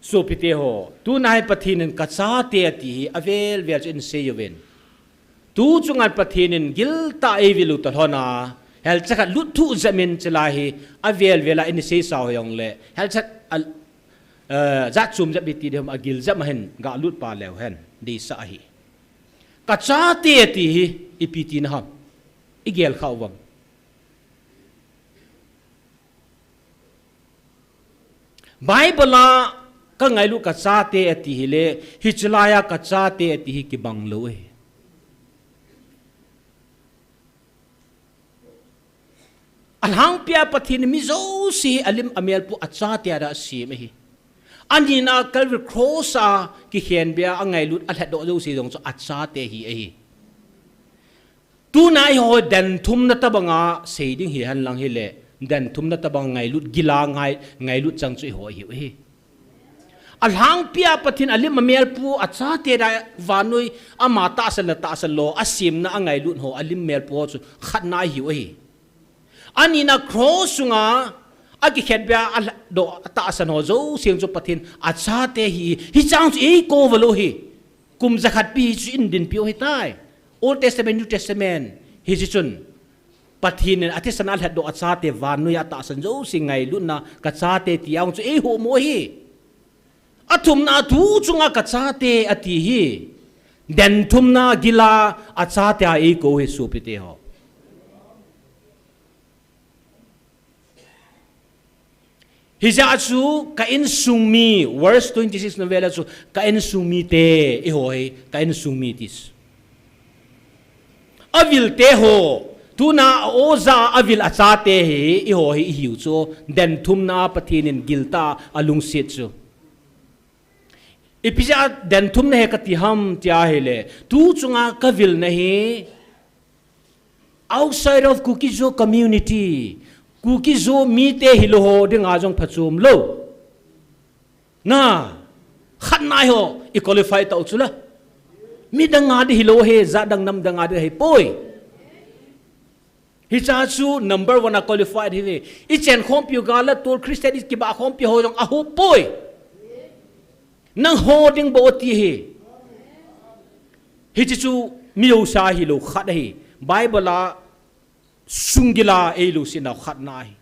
Sopite ho, tuna hi Pathen in ka chate ati hi avel vel chu ihin sei uvin. Tu chunga Pathen in giltah a eivil u toh lhon a, helcha khat lut thuh jep in chulai hi avel vel a ihin seisa u hijongle, helcha khat a, eh, jat chom jep iti ding ham, agil jep ma hin ga lut pa leu hen, deisah ahi. Ka chate ati hi ipi tina ham, igel kha uvem? Bible a ka ngailut ka chate ati hile, hiche laia ka chate ati hi kibang lou ahi. Alhangpia Pathen in mi jouse hi alim amel pu a chate a dia asem ahi. Anina Calvary Cross a kikhenbeh a angailut alhatdoh jouse jong chu a chate hi ahi. Tuna eiho denthumna tobanga sei ding hi henlang hile, denthumna tobang ngailut gila ngai, ngailut chang chu eiho ahiu ahi. Alhangpia Pathen alim amel pu a chate dia vannoi ama tahsan le tahsan lou, asemna angailut ho alim mel pu ho chu khatna ahiu ahi. Anina cross sunga akikhenbeh a alhatdoh a tahsan ho jouse chu Pathen a chate hi, hichang chu eikou valou hi. Kum jakhat pi hi chu ihin dinpiu ahitai. Old Testament, New Testament. Hiche chun Pathen in athisan a alhatdoh a chate vannoiya atahsan jouse ngailutna ka chate tia chu eihohmo ahi. Athumna a tu chunga ka chate ati hi, denthumna gila a chate a eikou ahi sopite ho. Hijeh a chu ka insung mi, verse twenty six na vel a chu ka insung mite, eiho hi ka insung mi ati chu. Avilte ho, tuna a oja avil a chate hi, eiho hi ihiu chu, denthumna Pathen in giltah a lungset chu. Ipi jeh a denthumna hi kati ham tia hile, tu chunga kavilna hi, outside of Kuki-Zo community, Kuki-Zo mite hilou ho dinga jong phachom lou. Na, khatna eiho, i qualify tau chu la. Midang a di hilou ahi, jat dang nam dang a di ahipoi. Hiche a chu number one a qualified ahi ve. I chenkhompiu gal a tol Christian i kibahkhompi ho jong ahop poi. Nangho ding bou ati ahi. Hiche chu mi jouse a hilou khat ahi. Bible a sunggil a eilungset nau khatna ahi.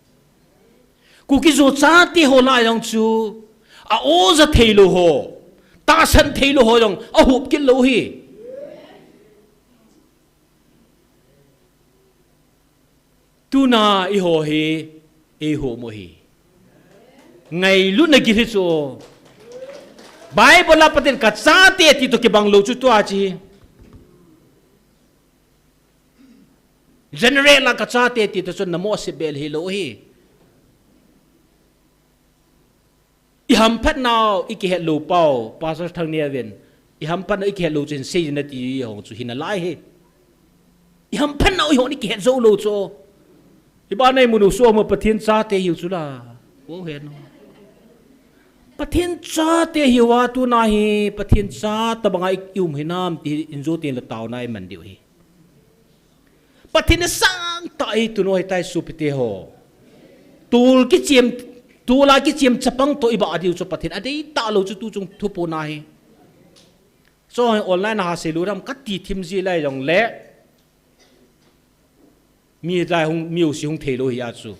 Kuki-Zo chate ho lah a jong chu a oja theilou ho, tahsan theilou ho jong ahop kit lou ahi. Tuna eiho hi, eihohmo ahi. Ngailutna gil hi chu. Bible a Pathen ka chate ti toh kibang lou chu tua chu ahi. General a kachate ti toh chun namo sibel hilou hi. Ihamphat nau ikihet lou pau, Pastor Thangneovin. Ihamphat nau ikihet lou chun sei nati hong chu hinalai hi. Ihamphat nau ihon ikihet jou lou chu. Iba nei munu so ma Pathen chate hiu chu la. Wo he no. Pathen chate hiu a tuna hi, Pathen cha tabanga i um hinam ti injo tin la tauna iman diu hi. Pathen sangtah hi tunu hitai sopite ho. Tul kichiem, tula kichiem chapang toh iba diu chu Pathen adei talou chu tu chung thupu na hi. Chu online a ha seilu ram kati thim ji lai jongle. Mi lai hung, mi usi hung theilou hi a chu.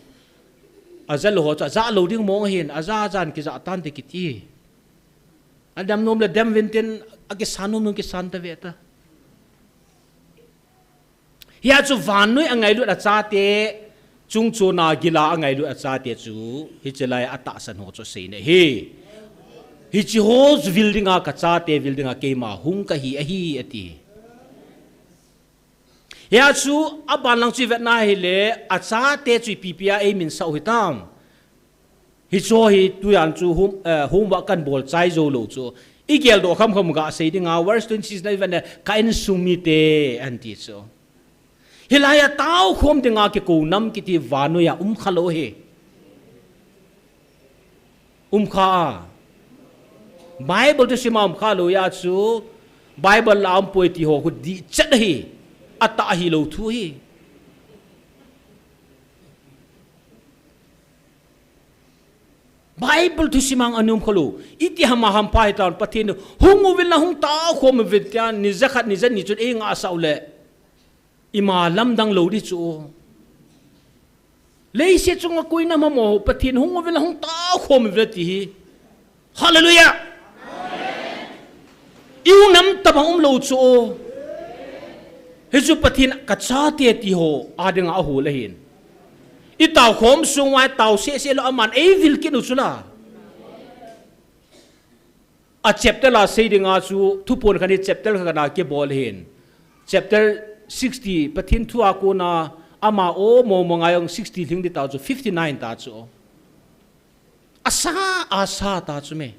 Ajalou ho chu, ajalou ding mong hin, aja jan kija tante kiti. Adam nom le dem vintin, akisan nom nom kisan ta ve ta. Hia chu vannoi angailut achate, chungchona gila angailut achate chu, hiche lai atahsan ho chu seina hi. Hiche ho chu vil dinga kachate, vil dinga keima hung kahi ahi, ati. Hia chu aban lang chu ivetna hile, achate chu ipi ipi a eimin sau hitam. Hiche hi tujan chu home, eh, homework kan bol chai jou lou chu. Igel doh kham kham ga sei dinga, verse twenty-six na ivetna, ka insung mite, anti chu. Hilai a tao khom dinga kikou nam kiti vannoi a um khalou hi. Um kha a. Bible thusim a um khalou a chu Bible la um poi ti ho khu dihchet hi. Atah hilou thu hi. Bible thusim a ana um khalou. Iti hama hampha hitam Pathen hung uvin la hung tao khom uvin tia ni jakhat ni jani chun ei ngah sau le. Ima lamdang lou di chu. Leiset chunga koi nam ham o, Pathen hung uvin la hung tao khom uvin ti hi. Hallelujah. I u nam tabang um lou chu. Hichu Pathen kachate ti ho, adinga ahol ahin. I tao khom sung uva, tao sese lou aman, ei vil kit u chu la. A chapter la sei dinga chu, Thuphon khat hi chapter khat a kibol hin. Chapter sixty, Pathen thu a kona, ama o mo mo ngai ong sixty lhing di ta chu, fifty-nine ta chu. Asa, asa ta chu me.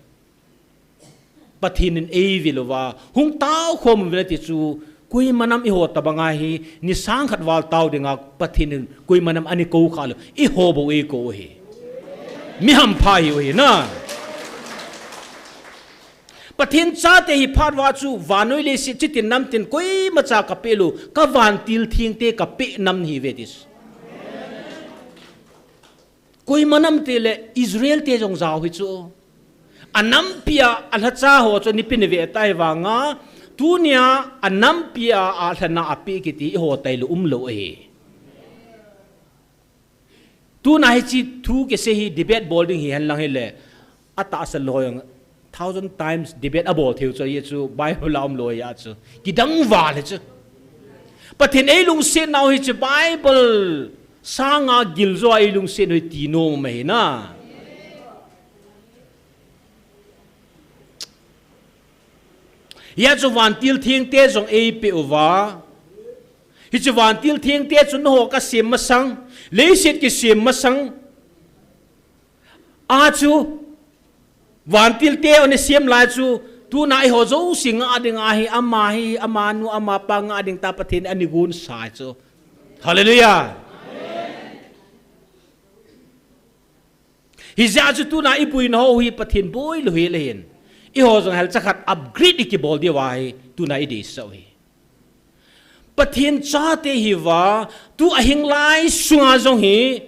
Pathen in ei vil uva, hung tao khom uvin ti chu, koima nam i ho tabanga hi, ni sang khat val tao dinga Pathen in koima nam ana kou kha lou, i ho bou ei kou hi. Mi hampha hi u hi na. Pathen chate hi phat uva chu, vannoi leiset chitin namtin koima cha ka pe lou, ka vantil thengte ka pe nam hi ve ti chu. Koima nam ti le Israel te jong jao hi chu. A nampi a, a lhacha ho chu nipi ni ve tai vanga, tunia a nampi a, a lhana a pe kiti i ho tai lou um lou ahi. Tuna hiche thu kisei hi debate bol ding hi hen lang hile, atahsa lou jong thousand times debate abol thei u chu, ahi chu Bible a um lou ahi chu. Kidang val hi chu. Pathen ei lungset nau hi chu Bible sanga giljo a ei lungset nau hi ti nom ahi na. Hia chu vantil thengte jong ei pe uva. Hichu vantil thengte chu nangho ka sem masang, leiset kisem masang. A chu, vantil te ana sem lai chu, tuna i ho jouse ngah ding ahi, ama hi, ama nu, ama pa ngah ding ta Pathen ana gon sa chu. Hallelujah. Hijeh a chu tuna i buina ho hi Pathen boi lou hi le hin. I ho jong hel chakhat upgrade i kibol diu ahi, tuna i deisah u hi. Pathen chate hi uva, tu ahing lai sunga jong hi,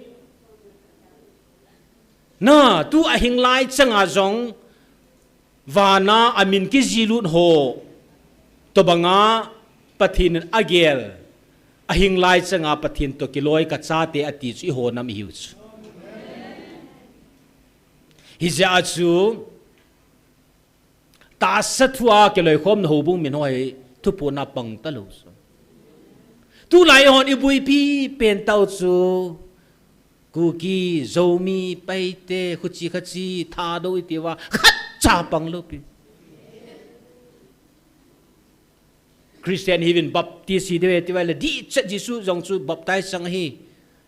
na, tu ahing lai changa jong, vana amin kijilut ho, tobanga Pathen in agel, ahing lai changa Pathen toh kiloi ka chate ati chu i ho nam i hiu chu. Hijeh a chu, tahsa thu a kiloikhom na houbung min ho hi thuphon a pang talou chu. Tulai hon i buipi pen tau chu. Kuki, Zomi, Paite, khuchi khachi, Thadou i ti uva, khatcha pang lou pi. Christian hiuvin Baptist hi diu ve ti uva le, dichat Jesu jong chu baptize chang ahi.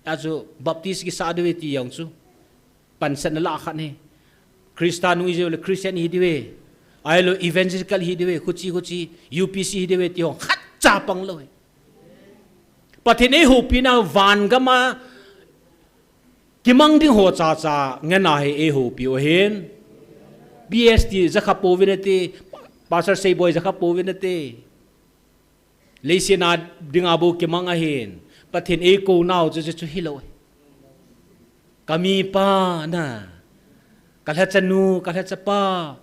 Achu Baptist kisah diu ve ti jong chu pansatna lah khat ahi. Christa nung ihi jeh le Christian hi diu ve. Ahilou evangelical hi diu ve, khuchi khuchi, U P C hi diu ve ti ho khatcha pang lou ahi. Pathen in eihoupina van gama kimang ding ho chacha ngen ahi, eihoupi u ahin. P S T jakha pouvin ati, Pastor Seiboi jakha pouvin ati. Leiset a dinga bou kimang ahin. Pathen eikou nau chu, chu, chu hilou ahi. Ka mipa na, ka lhachanu, ka lhachapa,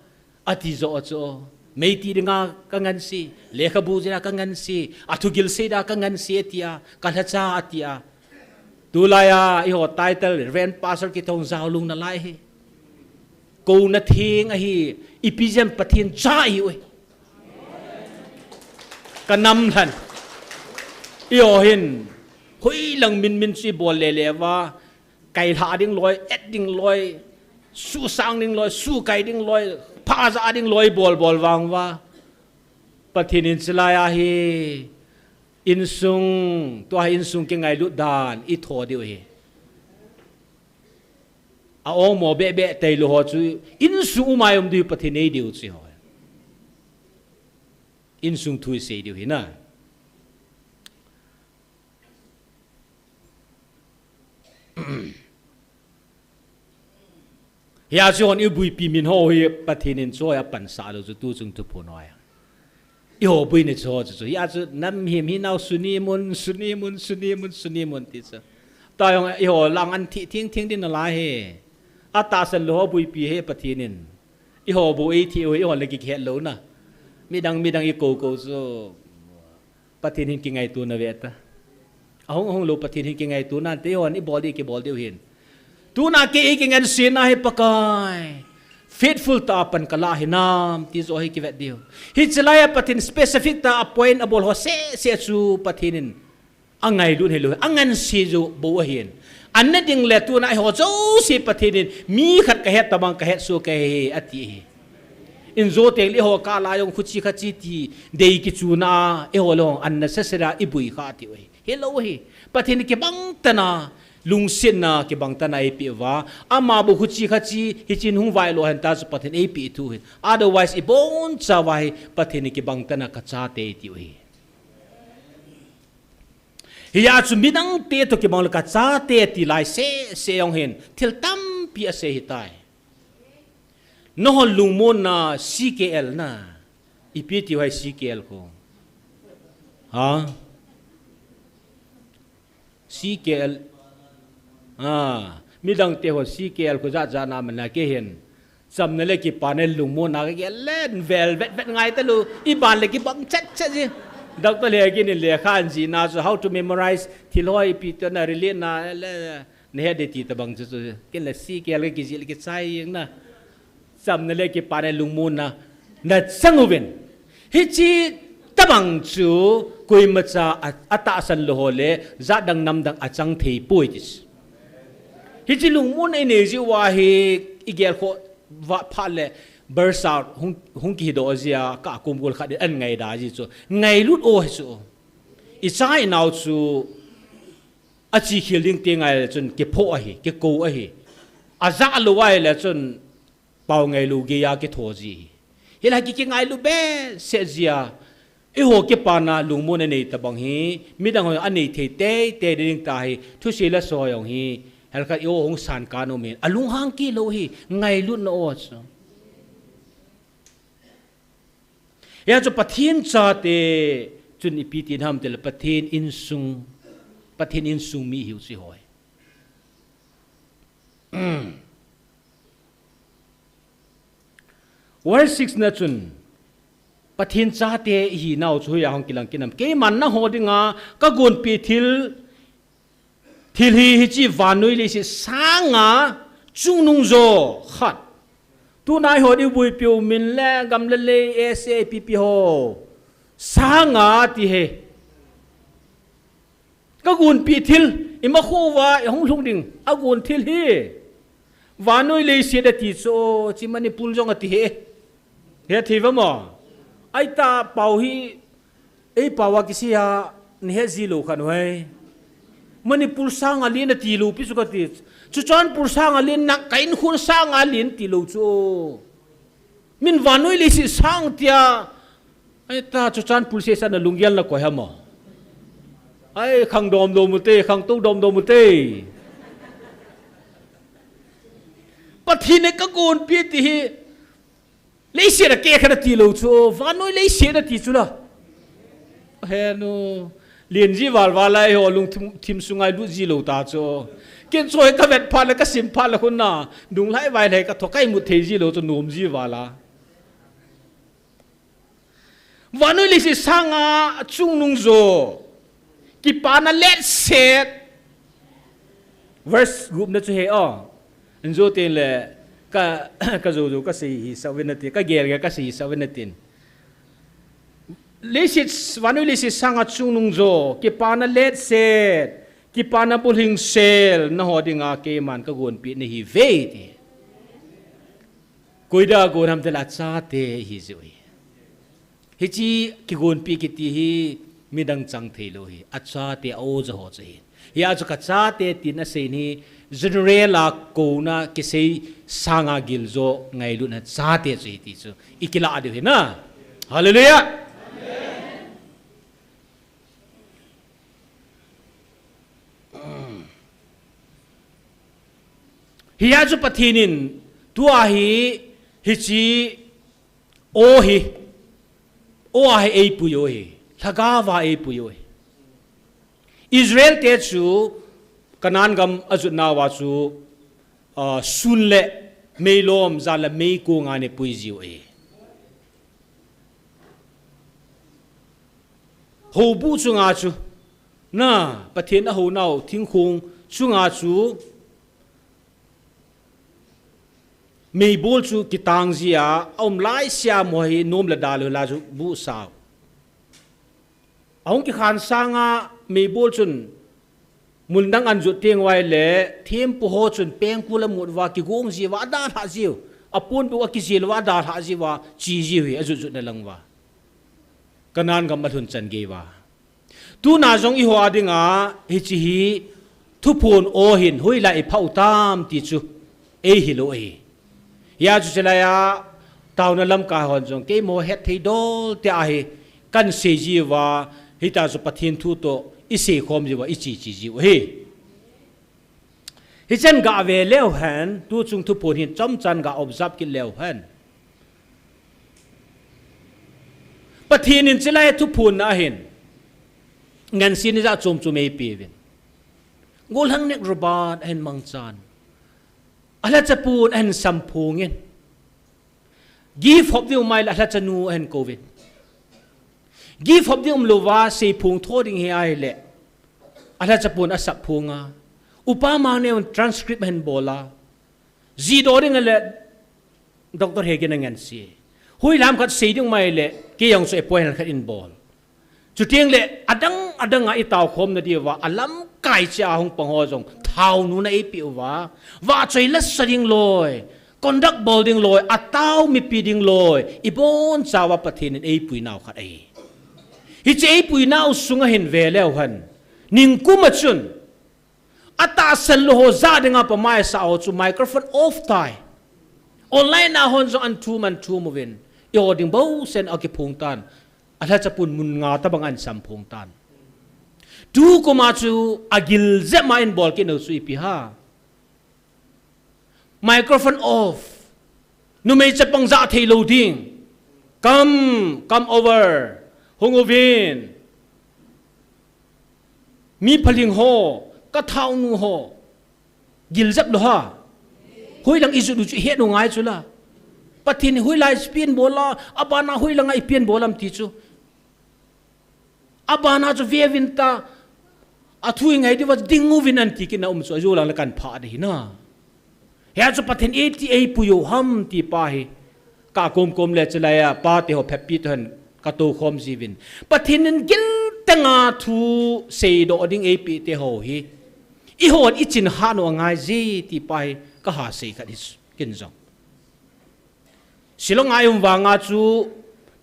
ati joh chu. Meitei dinga ka ngansi, lekhabu dinga ka ngansi, a thugil sei dinga ka ngansi ati a, ka lhacha ati a. Tulai a, eiho title, Reverend Pastor kiti hung jaolung nalai ahi. Kouna theng ahi, ipi jeh a Pathen cha ihiu ahi. Ka nam lhan. Eiho hin, hoilang min min chu ibol le le uva, kailha ding loi, et ding loi, susang ding loi, sukai ding loi, phaja ding loi, bol bol vang uva. Pathen in chulai a hi, insung, tua hi insung kingailut dan, itho diu ahi. A ongmo beh beh tailou ho chu, insung umai um diu Pathen in eidiu chu ho. Insung thu isei diu ahi na. Hia chu hon ibuipi min ho hi Pathen in chu apansah lou chu tuchung thuphon ho a. Eiho buina chu ho chu chu. Hia chu nam him hi nau suni mun, suni mun, suni mun, suni mun ti chu. Tua jong eiho lang an thi thing thing din nalai ahi. Atahsan lou ho buipi ahi Pathen in. Eiho bu eithi u hi eiho le kikhet lou na. Midang, midang ikou kou chu. Pathen hin kingaito na ve ta. Ahung, ahung lou Pathen hin kingaito nante hon ibol di kibol diu hin. Tuna kei eikingansena hi Pakai. Faithful tah a pan kalah hinam ti joh hi kivet diu. Hiche lai a Pathen specific tah a point abol ho seh seh chu Pathen in angailut hilou, anganse jou bou ahin. Anna ding le tuna eiho jouse Pathen in mi khat kahet tabang kahet soh kahi ati ahi. Injo teng le eiho kah a jong khuchi khachi ti dei kichuna, eiho le jong unnecessary a ibui kha tiu ahi. Hilou ahi. Pathen in kibang tah a, lungsetna kibang tah a eipeh uva. Ama bou khuchi khachi, hichun hung vailou hen ta chu Pathen in eipeh thu ahi. Otherwise, ibonchauva hi Pathen in kibang tah a kachate tiu ahi. Hia chu midangte toh kibang le kachate ti lai seh seh jong hin thil tampi asei ahitai. Nahon lungmonna C K L na. Ipi tiu ham C K L kho. Ha? C K L. Ah, midangte hon C K L kho jat jat na aman a kei hin. Chamna le kipana lungmonna kagel le vel vet vet ngai talou. Iban le kibang chet chet ji. Doctor Lhagin in lekha ajihna chu how to memorize thil ho ipi tia relate na le nahet ding ti tabang chu chu. Ken le C K L kakijih le kichai jeng na. Chamna le kipana lungmonna nachang uvin. Hiche tabang chu koimacha a, atahsan lou ho le jat dang nam dang achang thei poi ti chu. Hiche lungmonna inei jeh uva hi igel kho vat phat le burst out hung, hung kidoh jia ka kum gol khat in angaida ji chu. Ngailut o hi chu. Icha inao chu achi khel ding ti ngai le chun kipho ahi, kikou ahi. Ajah lou ahile chun pao ngailou geiya kitho ji. Hilai kikingailu behseh jia. Eiho kipana lungmonna nei tabang hi, midang ho anei thei teitei ding tahi, thusei le soi jong hi, helkhat eiho hung san kanom in. Alunghang kit lou hi, ngailutna o chu. Hia chu Pathen chate, chun ipi ti ham tile Pathen insung, Pathen insung mi ihiu chu hoi. Verse six na chun, Pathen chate ihinau chu hoiya hung kilang kit nam. Keiman nangho dinga kagonpeh thil, thil hi hiche vannoi leiset sanga chungnung jo khat. Tuna eiho ibuipiu min le gam le lei S A P P ho sanga ti hi. Kagonpeh thil, imakho uva ihung lhung ding, agon thil hi. Vannoi leiset ati chu, hiche Manipur jong ati hi. Hethei uva mo. Aitah pao hi, Ei pao a kisei a, nahet ji lou khat u hi. Manipur sanga len nati lou pi chu kati. Churachandpur sanga len na, ka inkhon sanga len ti lou chu. Min vannoi leiset sang tia. Ai ta Churachandpur sesah na lunggel na koi ham a. Ai khang dom dom u te, khang tou dom dom u te. Pathen in ka gonpi ti hi. Leiset a kehkhen nati lou chu, vannoi leiset nati chu la. Henu, len ji val val a eiho lungthim, thim sunga ilut ji lou ta chu. Ken chu hi ka vet phat le ka sim phat le khun na, nung lai vai lai ka tho ka imut thei ji lou chu nom ji val a. Vannoi leiset sanga chungnung jo. Kipana letset. Verse gupna chu hi o. Injo tin le ka, ka jou jou ka sei hisah uvin nati, ka gel gel ka sei hisah uvin natin. Leiset, vannoi leiset sanga chungnung jo. Kipana letset. Kipana bulhing sel. Naho dinga keiman ka gonpi nahi uve ti. Koi dia gon ham tile achate hi jiu hi. Hiche kigonpi kiti hi midang chang thei lou hi. Achate a o ja ho chu hi. Hia chu ka chate tin asei hi general a kona kisei sanga giljo ngailutna chate chu hi ti chu. I kila diu hi na. Hallelujah. Hia chu Pathen in tua hi hiche o hi, o a hi eipui u hi, lhagao a eipui u hi. Israel te chu Canaan gam ajot nauva chu, ah, sun le meilom, jan le meikong a eipui jiu hi. Houbuh chunga chu, na, Pathen ahou nau thingkhong chunga chu, meibol chu kitang jia, aum laisea mo hi nom le da lou la chu buh sao. Ahung kikhan sanga meibol chun, mun dang anjot teng uva le, thempu ho chun pengkul amut uva, kigong jiuva, adalhah jiu. Aponbuh akijel uva, adalhah jiuva, che jiu hi, ajot jotna lang uva. Canaan gam alhun chan gei uva. Tuna jong eiho a dinga, hiche hi, thuphon o hin, hoilai iphah u tam ti chu, eihil u ahi. Hia chu chulai a, taona lamkai hon jong, keima het thei dol tia hi, kan sei jiuva, hita chu Pathen thu toh, isei khom jiuva, iche che jiu ahi. Hichan gah ve leu hen, tuchung thuphon hin chomchan gah observe kit leu hen. Pathen in chulai thuphon na hin, ngansi ni ja chom chom eipeh uvin. Gollhang Nick Robert ahin mangchan. Alhacha pun ahin samphong in. Gift hop ding um ahile alhacha nu ahin kouvin. Gift hop ding um louva, seiphong tho ding hi ahile. Alhacha pun asap phong a. Upa Mangneo in transcript ahin bol a. Jihdoh ding ahile, Doctor Hegin angansi. Hoilam khat sei ding um ahile, kei jong chu appointment khat in bol. Chuteng le, adang, adang a itao khom na diuva, alamkai cheh a hung pang ho jong, thaonu na eipeh uva, vahchoi la sa ding loi, conduct bol ding loi, atao mipi ding loi, ibonchauva Pathen in eipui nau khat ahi. Hiche eipui nau sunga hin ve leu hen, ningkum a chun, atahsan lou ho ja dinga pamai sa ho chu microphone off tai. Online a hon jong an thum an thum uvin. Eiho ding bou sen akiphong tan. Alhacha pun mun nga tabang ahin samphong tan. Tukum a chu agil jep ma in bol kit nau chu ipi ham. Microphone off. Numei chapang ja thei lou ding. Come, come over. Hung uvin. Mi phalhing ho, ka thaonu ho. Gil jep lou ham. Hoilang ijot u chu ihet u ngai chu la. Pathen in hoilai ipi in bol a, abana hoilanga ipi in bol am ti chu. Abana chu ve uvin ta, athu ingai diuva ding uvin anti kit na um chu, ajo lang le kan phah ding ahi na. Hia chu Pathen in iti eipui u ham ti pa hi. Ka komkom le chulai a, pa te ho phepi te hon, ka tou khom jiuvin. Pathen in gil teng a thu seidoh ding eipeh te ho hi. Eihon ichin hah u angai ji ti pa hi, ka ha sei khat hi kin jong. Shillong a i um vanga chu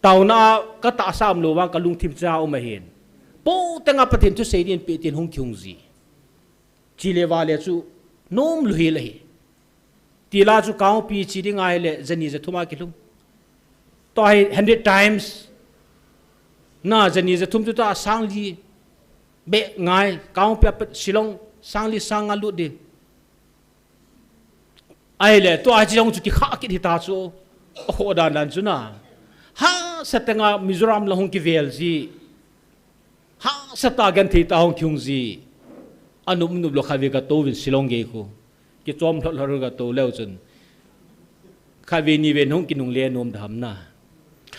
Taona ka tahsa umlou vang ka lungthim cha um ahin. Pote nga Pathen thusei din pe tin hung kihung ji. Chile vale chu nom lou hel ahi. Tila chu kangpi chi ding ahile jani jathum a kilhung. Tua hi hundred times. Na jani jathum chu ta sangli be ngai kangpi a pat Shillong sangli sang nga lut ding. Ahile tua chi jong chu kikha kit hita chu. Akhoh dan dan chu na. Hahsa tenga Mizoram la hung kivel ji. Hahsa ta genthei ta hung kihung ji. Anup nup lou khatvei ka touvin Shillong gei khu. Kichom lhot lhot ka tou leu chun. Khatvei nivei hung kinungle nom dam na.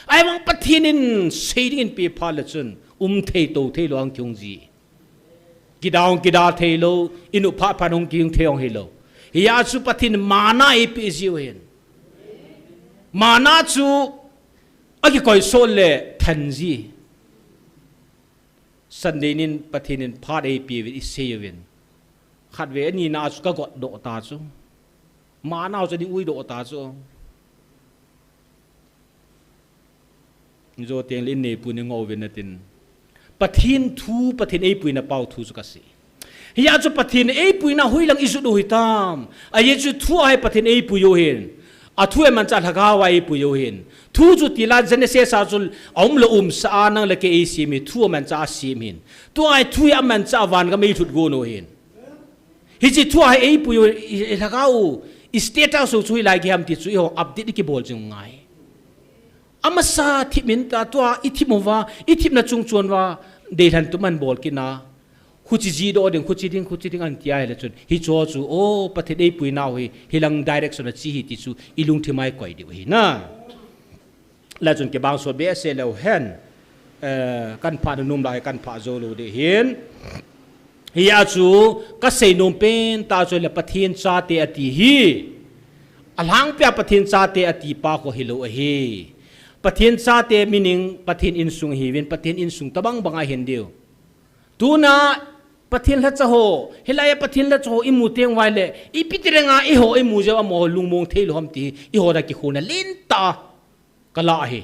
Ahivang Pathen in sei dingin pe phat le chun. Um thei tou thei lou hung kihung ji. Kidang kida thei lou, i nup phat phat hung kihung thei hung hilou. Hia chu Pathen mana eipe jiu hin. Mana chu akikoi sol le than ji. Sunday nin Pathen in phat eipe uvin i sei uvin. Khatvei ani na chu ka got doh ta chu. Mana chu ni ui doh ta chu. Zo teng le in neipu ni ngou uvin natin. Pathen thu, Pathen eipuina pau thu chu ka sei. Hia chu Pathen eipuina hoilang i jut u hitam. Ajeh chu thu a hi Pathen eipui u hin. A thu a mancha lhagao a eipui u hin. Thu chu tila Genesis a chu a um lou umsa a nang le kei eisem hi thu a mancha a sem hin. Tua hi thu hi a mancha a van gam eilhut gon u hin. Hiche thu a hi eipui u, i, i lhagao u, i status u chu hilai gei ham ti chu eiho update i kibol jing u ngai. Amasa thip min ta tua i thip uva, i thipna chung chon uva, deilhen tu man bol kit na. Khuchi ji doh ding, khuchi ding, khuchi ding an ti ahile chun. Hicho chu, o, Pathen eipuina u hi, hilang direction a chi hi ti chu, i lungthim a i koi diu hi na. Lachun kibang sot behseh leu hen, eh, kan phah nom lai, kan phah jou lou ding hin. Hia chu, ka sei nom pen ta chu le Pathen chate ati hi. A lhangpia Pathen chate ati pa kho hilou ahi. Pathen chate meaning Pathen insung hiuvin, Pathen insung tabang bang a hin diu. Tuna Pathen lhacha ho, hilai a Pathen lhacha ho i mu teng uva le, ipi ti renga eiho i mu jeh uva amaho lungmong thei lou ham ti, eiho da kikholna lentah ka la ahi.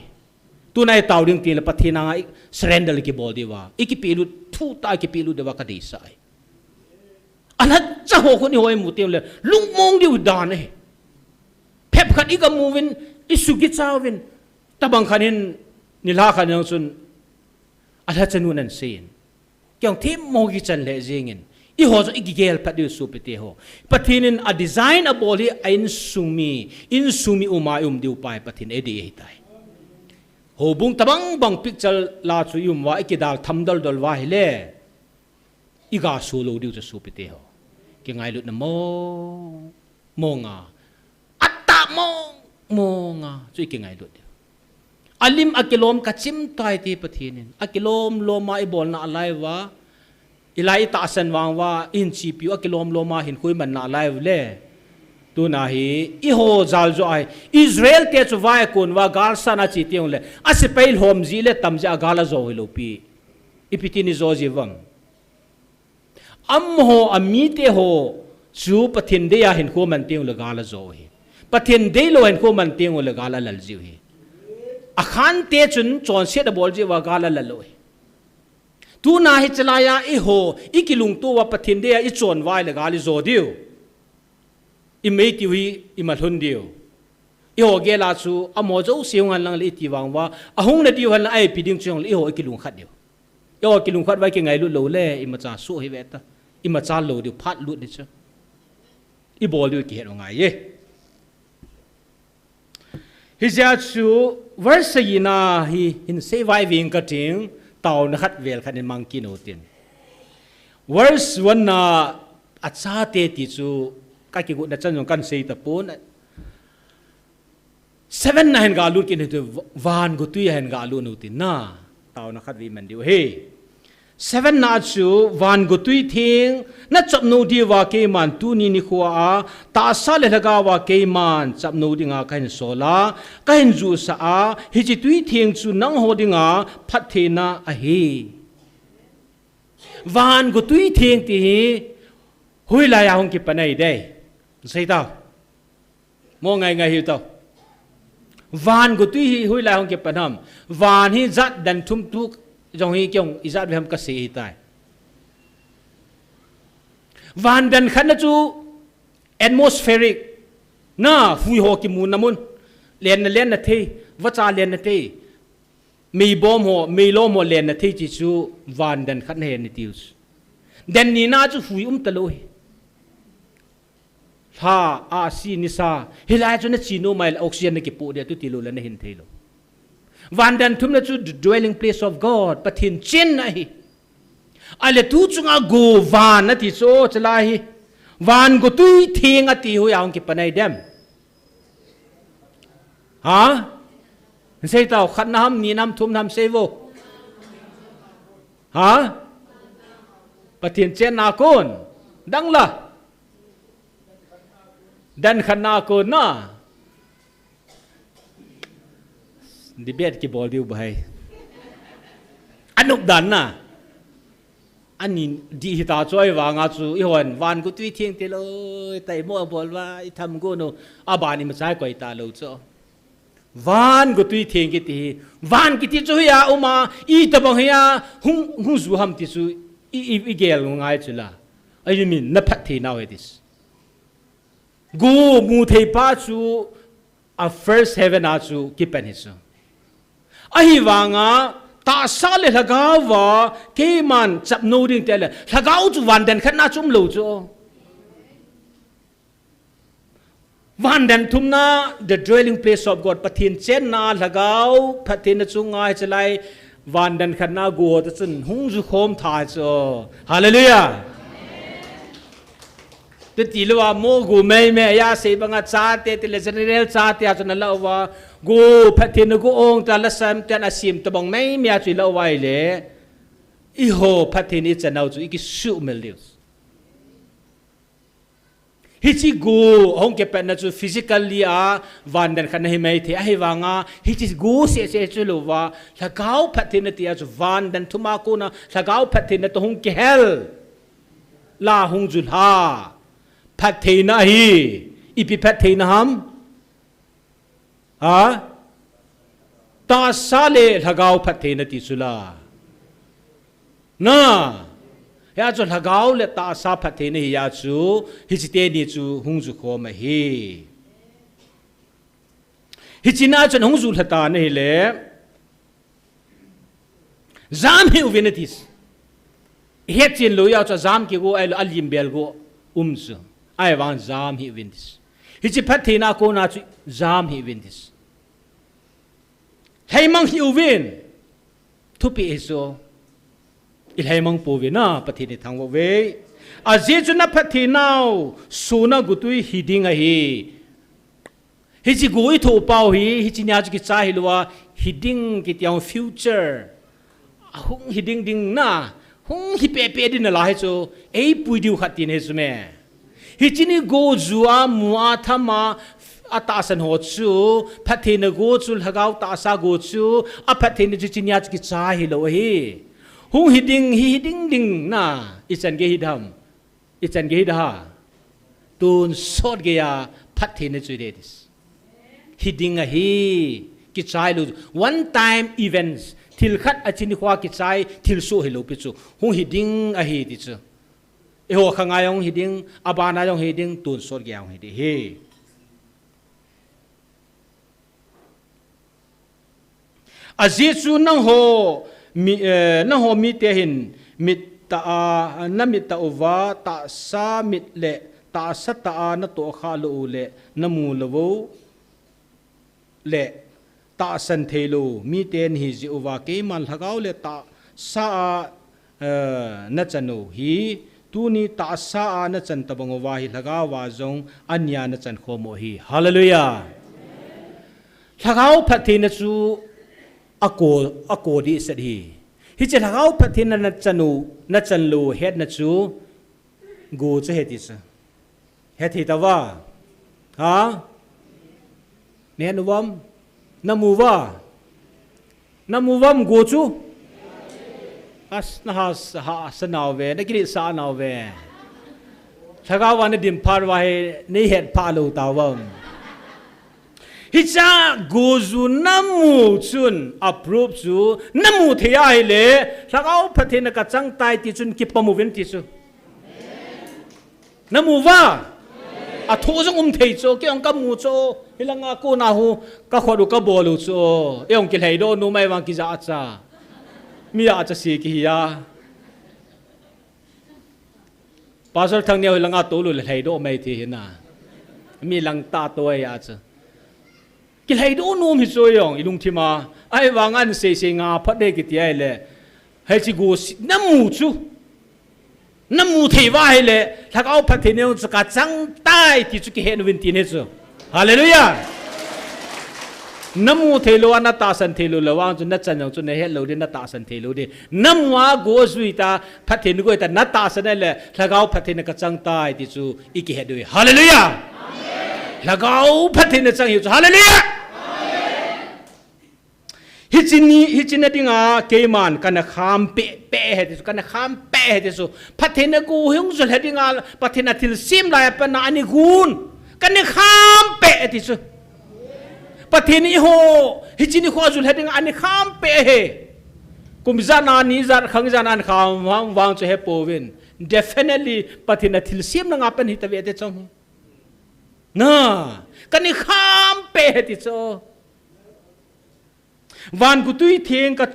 Tuna i tao ding ti le Pathen anga i surrender le kibol diu va. I kipelut, thu tah a kipelut diu va ka deisah ahi. A lhacha ho khun eiho i mu teng le, lungmong diu dan ahi. Phep khat i ga mu uvin, i sukicha uvin. Tabang khat in, nilhah khat in chun, a lhacha nun ahin sei in. Kei jong themmo kichan lheh jeng in. Eiho jong i kigel phat diu sopite ho. Pathen in a design a bol hi a insung mi, insung mi um a i um diu pa hi Pathen in eidei ahitai. Houbung tabang bang picture la chu i um uva, i kidal tham dol dol uva ahile. I ga so lou diu chu sopite ho. Kingailutna mong mong a. Atah mong mong a. Chu i kingailut diu. A lim a kilom ka chim tai ti Pathen in. A kilom lom a i bol nalai uva. I lai i tahsan vang uva, i hin chepi u a kilom lom a hinkho i man nalai u le. Tuna hi, eiho jal joh ahi. Israel te chu vai a kon uva, gal san a che teng le. A sepai lhom ji le tam ji a gal a jo hilou pi. Ipi tin i jo ji uvam. Amaho, a mite ho, chu Pathen dei a hinkho man teng le gal a jo u hi. Pathen deilou hinkho man teng le gal a lal jiu hi. A khante chun chonset a bol jiu va gal a lal u hi. Tuna hi chalai a eiho, i kilungto uva Pathen dei a i chon uva le gal i jo diu. I mei tiu hi, i malhun diu. Eiho gel a chu, amaho jouse hung hen lang le i ti vang uva, a hung na diu hen lang a ipi ding chu hung le eiho i kilungkhat diu. Eiho kilungkhat uva i kingailut lou le, imacha soh hi ve ta. Imacha lou diu, phat lut di chu. I bol diu i kihet u ngai e. Hijeh a chu, verse sagina hi, hin sei vai ving ka ting, taona khat vel khat in mang kit u tin. Verse one na a chate ti chu, ka kigotna chan jong kan sei tapon, Seven na hin ga lut kit u hitin, van gotui a hin ga lut u hitin na. Taona khat vei man diu ahi. Seven na chu van gotui theng, na chop nom diu va keiman tuni nikho a, tahsa le lhagao a keiman chop nom dinga ka hin sol a, ka hin jusah a, hiche tui theng chu nangho dinga phattheina ahi. Van gotui theng ti hi, hoilai a hung kipan ahi dei. Sei tau. Mo ngai ngai hiu tau. Van gotui hi hoilai hung kipan ham? Van hi jat dan thum tu jong hi kei hung ijat ve ham kasei hitai. Van dan khatna chu atmospheric, na, hui ho kimuna mun, lenna lenna thei, vacha lenna thei, meibom ho, meilom ho lenna thei ti chu van dan khatna hi ati u chu. Dan nina chu hui um talou hi. Lha, ahsi, nisa, hilai chu nachi nom a ahile oxygen nakipoh dia tu tilou le nahin theilou. Van dan thumna chu the dwelling place of God, Pathen chenna ahi. Ahile tu chunga go van ati chu, chalai hi. Van gotui theng ati hoiya hung kipan ahi dem? Ha? Sei tao, khatna ham, nina ham, thumna ham, sei vo. Ha? Pathen chenna kon. Dang la. Dan khatna kon na. Debate kibol diu bahai. Anop dan na. Ani dih hita chu ahivanga chu eihon van gotui theng tilou, taimo abol uva, itham gon u, aban imacha koi talou chu. Van gotui theng kiti hi, van kiti chu hiya uma, itobang hiya, hung, hung ju ham ti chu, i, i, igel ngai chu la. I mean, na phatthei nau hi ati chu. Go mu thei pa chu a first heaven a chu kipan hi chu. Ahivanga tahsa le lhagao va keiman chapnou ding tile lhagao chu van dan khatna chu umlou chu. Van dan thumna, the dwelling place of God, Pathen chenna, lhagao phattheina chu ngai chalai. Van dan khatna go ta chun hung ju khom tha chu. Hallelujah. Titi lou a mo go mei mei a sei banga chate, tile general chate a chun ala uva. Go phattheina go ong ta la sam ten a sim tobang mei mei a chu ila uva ile. Eiho phattheina ichan nau chu ikisuh mel diu. Hichi go hung kipatna chu physically a van dan khatna hi mai thei, ahivanga hichi go seh seh chu louva, lhagao phattheina tia chu van dan thuma kona lhagao phattheina toh hung kihel. La hung ju lha. Phattheina ahi. Ipi phattheina ham? Ha? Tahsa le lhagao phattheina ti chu la. Na. Hia chu lhagao le tahsa phattheina hi a chu, hichi teni chu hung ju khom ahi. Hichi na chun hung ju lha ta na hile. Jam hih uvin ati. Hetchen lou a chu jam kigo ahilou, alim bel go um chu. Ahivang jam hih uvin ati. Hichi phattheina kona chu jam hih uvin ati. Lhaimang hih uvin. Thupi hi chu. I lhaimang pouvin a, Pathen i thangvah uve. Ajeh chu na phattheinau, suna gotui hi ding ahi. Hichi go i thoh pau hi, hichi nia chu kichai hilou a, hi ding kiti a future. Ahung hi ding ding na, hung hi pepe ding na la hi chu, ei pui diu khat tin hi chu me. Hichi ni go ju a, mu a, tham a, a tahsan ho chu, phattheina go chu, lhagao tahsa go chu, a phattheina chu hichi nia chu kichai hilou ahi. Hung hi ding, hi, hi ding ding na, i chan gei hi dam. I chan gei hi da ha. Tonsot gei a phattheina chu hi de ati. Hi ding ahi, kichai lou. One time events. Thil khat a chini khoa kichai, thil soh hilou pi chu. Hung hi ding ahi ti chu. Eiho khang a jong hi ding, a ban a jong hi ding, tonsot gei a jong hi ding ahi. Ajeh chu nangho mi, eh, nangho mite hin mit tah a, na mit tah uva, tahsa mit le tahsa tah a na tohkhah lou u le, na mu lou u le, tahsan thei lou mite nahi jeh uva, keiman lhagao le tahsa a, eh, na chan u hi, tuni tahsa a na chan tabang uva hi, lhagao a jong ania na chan khom u ahi. Hallelujah. Lhagao phattheina chu ako, ako dehset ahi. Hiche lhagao phattheina na chan u, na chan lou u hetna chu, go chu he ti chu. He thei tauva? Ha? Na he uvam? Na mu uva? Na mu uvam go chu? As, na ha, ha sa nauve, na kili sa nauve. Lhagao va na dim phat uva hi, nei het pha lou tauvam? Hicha goju namu chun approve chu, namu thei ahile, Lhagao Pathen in kachang tai ti chun kipom uvin ti chu. Namu uva? Athu jong um thei chu, kei jong kamu chu, hilanga kona hu, kakhut u kabol u chu, ei jong kilhaidoh nom mai vang kija cha. Mi a cha si kihi a. Pastor Thangneo hilanga tolou le lhaidoh mai thei hina. Mi lang tah toh ahi a chu. Kilhaidoh nom hi chu jong, ilungthim a. Ahivang ahin seisei nga phat de kiti ahile. Hiche goju namu chu. Namu thei uva ahile, Lhagao Pathen in jong chu kachang tai ti chu kihet uvin ti ahi chu. Hallelujah. Namu thei lou a, natahsan thei lou le vang chu nachan jong chu nahet lou ding, natahsan thei lou ding. Namu a goju ta, Pathen goi ta, natahsan le, Lhagao Pathen in kachang tai ti chu ikihet u ahi. Hallelujah. Lhagao Pathen in chang ahi chu. Hallelujah. Hiche ni, hiche na dinga keiman kana kham peh peh ahi ti chu, kana kham peh ahi ti chu. Pathen a go hung jol he dinga, Pathen a thilsem lai a pat na ani gun. Kana kham peh ahi ti chu. Pathen in eiho, hiche nikho jol he dinga ani kham peh ahi. Kum ijat na, ni ijat, khang ijat na ana kham vang, vang chu hepouvin. Definitely, Pathen a thilsem na nga pen hita ve te chong hi. Na, kana kham peh ahi ti chu. Van gotui theng ka,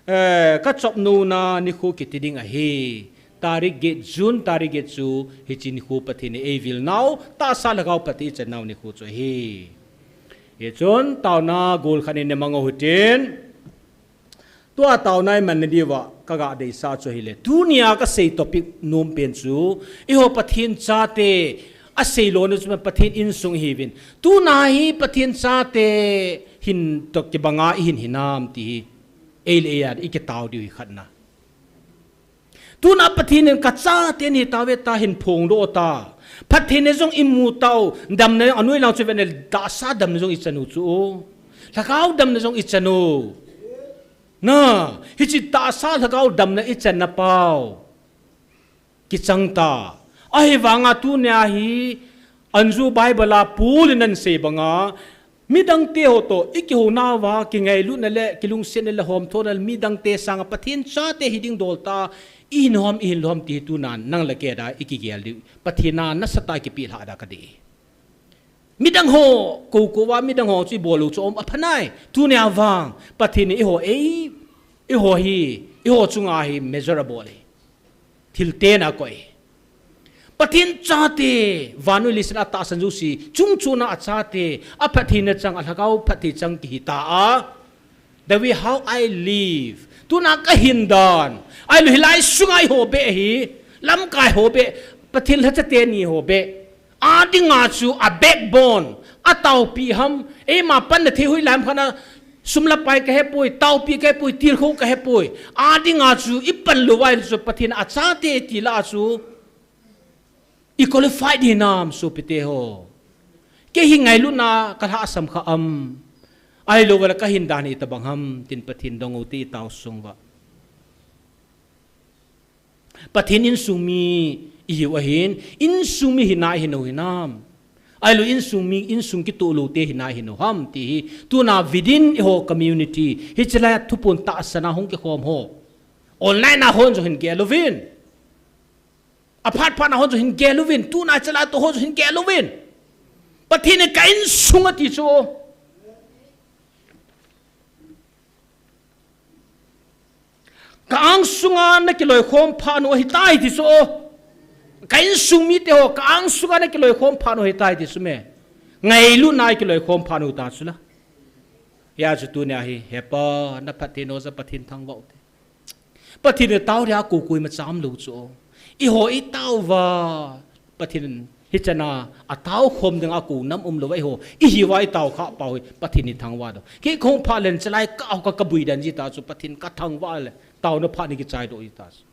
eh, kachop nona nikho kiti ding ahi. Tarik get, June tarik get chu hiche nikho Pathen in eivil nau, tahsa Lhagao Pathen ichan nau nikho chu ahi. Hichun taona gol khat in nei mang u hitin. Tua taona iman na diuva kaga deisah chu ahile. Tunia kasei topic nom pen chu, eiho Pathen chate, asei lona chu Pathen insung ihiuvin. Tuna hi Pathen chate hin toh kibanga ihin hinam ti hi. Ei le ei a ikitao diu hi khatna. Tuna Pathen in kachate nahitauve tia hin phongdoh ta. Pathen in jong imu tau, damna anoi lang chu vena tahsa damna jong ichan u chu. Lhagao damna jong ichan u. Na, hiche tahsa Lhagao damna ichanna pau. Kichang ta. Ahivanga tunia hi, anju Bible a Paul in ahin sei banga, midangte ho toh, ikihounauva, kingailutna le, kilungsetna le, homthohna le, midangte sanga Pathen chate hiding dol ta, ihin u ham, ihin lou ham ti hi tuna, nang le kei a ikigel diu. Pathen a nasatah a kipeh lhah da kati. Midang ho, kou kou va, midang ho chu ibol u chu um aphanai. Tunia vang, Pathen in eiho, ei, eiho hi, eiho chunga hi, measure abol e. Thil tena akoi. Pathen chate, vannoi leiset a tahsan jouse, chungchona achate, aphat theina chang, a Lhagao phatthei chang kihi ta a. The way how I live. Tuna kahin dan. Ahilou hilai sunga eiho beh hi. Lamkai ho beh. Pathen lhacha teni ho beh. Adinga chu a backbone. Ataopi ham. Eima panna thei hoilai ham khat na sum le pai kahepoi. Taopi kahepoi. Tilkhou kahepoi. Adinga chu ipan lou uva ahileh chu Pathen achate ti lah a chu. I qualified hinam sopite ho. Kei hi ngailutna kalhahsam kha am. Ahilou vale kahin dan hi itobang ham tin Pathen dong u hite itao sung uva. Pathen insung mi ihiu ahin, insung mi hina ihiu hinam. Ahilou insung mi, insung kitoh loute hina ihiu ham ti hi. Tuna within eiho community. Hichelai a thuphon tahsan a hung kikhom ho. Online a hon jong hin gel uvin. Aphat phat na hon jong hin gel uvin, tuna chalai to hon jong hin gel uvin. Pathen in ka insung ati chu. Ka angsunga na kiloikhom phat u ahitai ti chu. Ka insung mite ho, ka angsunga na kiloikhom phat u ahitai ti chu me. Ngailutna a kiloikhom phat u ta chu la. Hia chu tunia hi, he Pa, na phatthei nau jal a Pathen thangvah u te. Pathen in tao dia kou koima cham lou chu. Eiho itao uva. Pathen in hichan a atao khom ding a kou nam umlou uva eiho. Ihiu va itao kha pau hi. Pathen in thangvah doh. Kei khom phat leh chalai ka, ka, kabui dan jita chu Pathen ka thangvah le. Taona phat ni kichai doh jita chu.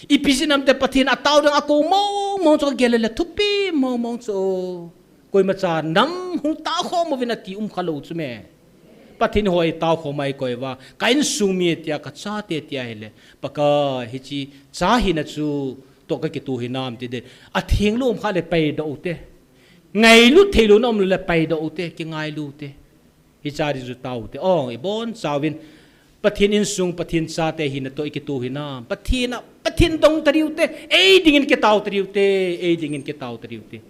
Ipi jeh ham itile Pathen atao ding a kou mong mong chu ka gel le thupi mong mong chu. Koimacha nam hung tao khom uvin ati um kha lou chu me. Pathen in eiho itao khom a ikoi uva. Ka insung mi tia, ka chate tia ahileh. Pakai hiche cha hina chu toh ka kitoh hinam ti de. Atheng lou um kha le paidoh u te. Ngailut thei lou na um le paidoh u te, kingailu te. Hiche ding chu taute. Ong, ibon chauvin. Pathen insung, Pathen chate hina toh ikitoh hinam. Pathen a, Pathen dong tadiu te. Ei dingin kitao tadiu te. Ei dingin kitao tadiu te.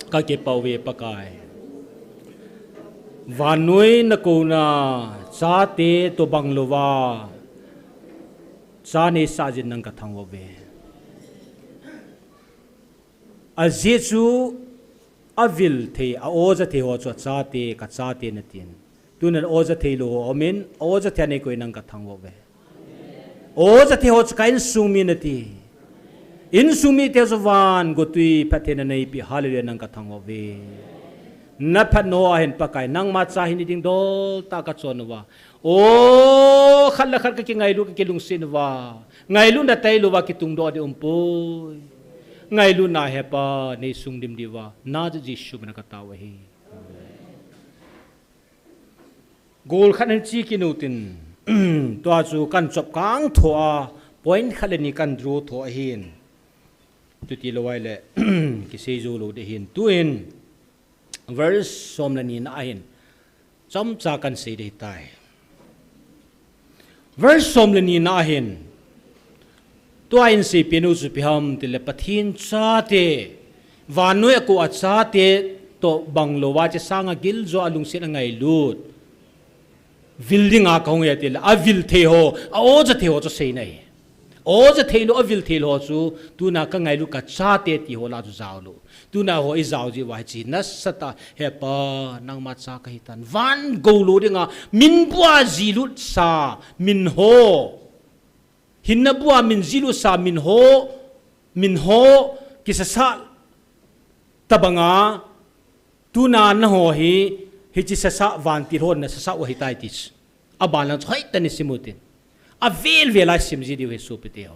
Kakipah uve Pakai. Vannoi nakouna chate tobang louva cha neisah jeh in nang kathangvah uve. Ajeh chu avil thei, a-oja thei ho chu achate, kachate natin. Tunin a-oja thei lou ho aumin, a-oja thei a neikoi nang kathangvah uve. Oja thei ho chu ka insung mi nati. Insung mite chu van gotwi phattheina neipe, hallelujah, nang kathangvah uve. Naphatna ho ahin Pakai, nangma cha hina ding dol tah kachon uva. O, khat le khat kakingailu, kakilungset uva. Ngailutna tailouva kitungdoh ding umpoi. Ngailutna hepa, neisung dim diuva. Nazareth Jesu mina katao ahi. Gol khat hin che kit utin, tua chu kan chop kang tho a, point khat le ni kan draw tho ahin. Chuti lou ahile, kisei jou lou ding ahin. Tuin, verse som le ni na ahin, chomcha kan sei ding ahitai. Verse som le ni na ahin, tua in seipeh u chu ipi ham itile Pathen chate, vannoi a kou a chate toh bang louva hiche sanga giljo a lungset a ngailut vil dinga kahung e atile, avil thei ho, a oja thei ho chu seina ahi. Oja thei lou, avil thei lou ho chu, tuna kangailut kachate ti ho lah chu jao lou. Tuna ho ijao jeh uva hiche nasatah, He Pa, nangma cha kahitan. Van gou lou dinga, min bua jilut sa, min ho. Hinna bua min jilut sa, min ho, min ho, kisasa tabanga, tuna naho hi, hiche sasa vantil hon nasasa u ahitai ti chu. Aban lang chu hoitah in isim u tin. Avel vel a isim ji diu ahi sopite ho.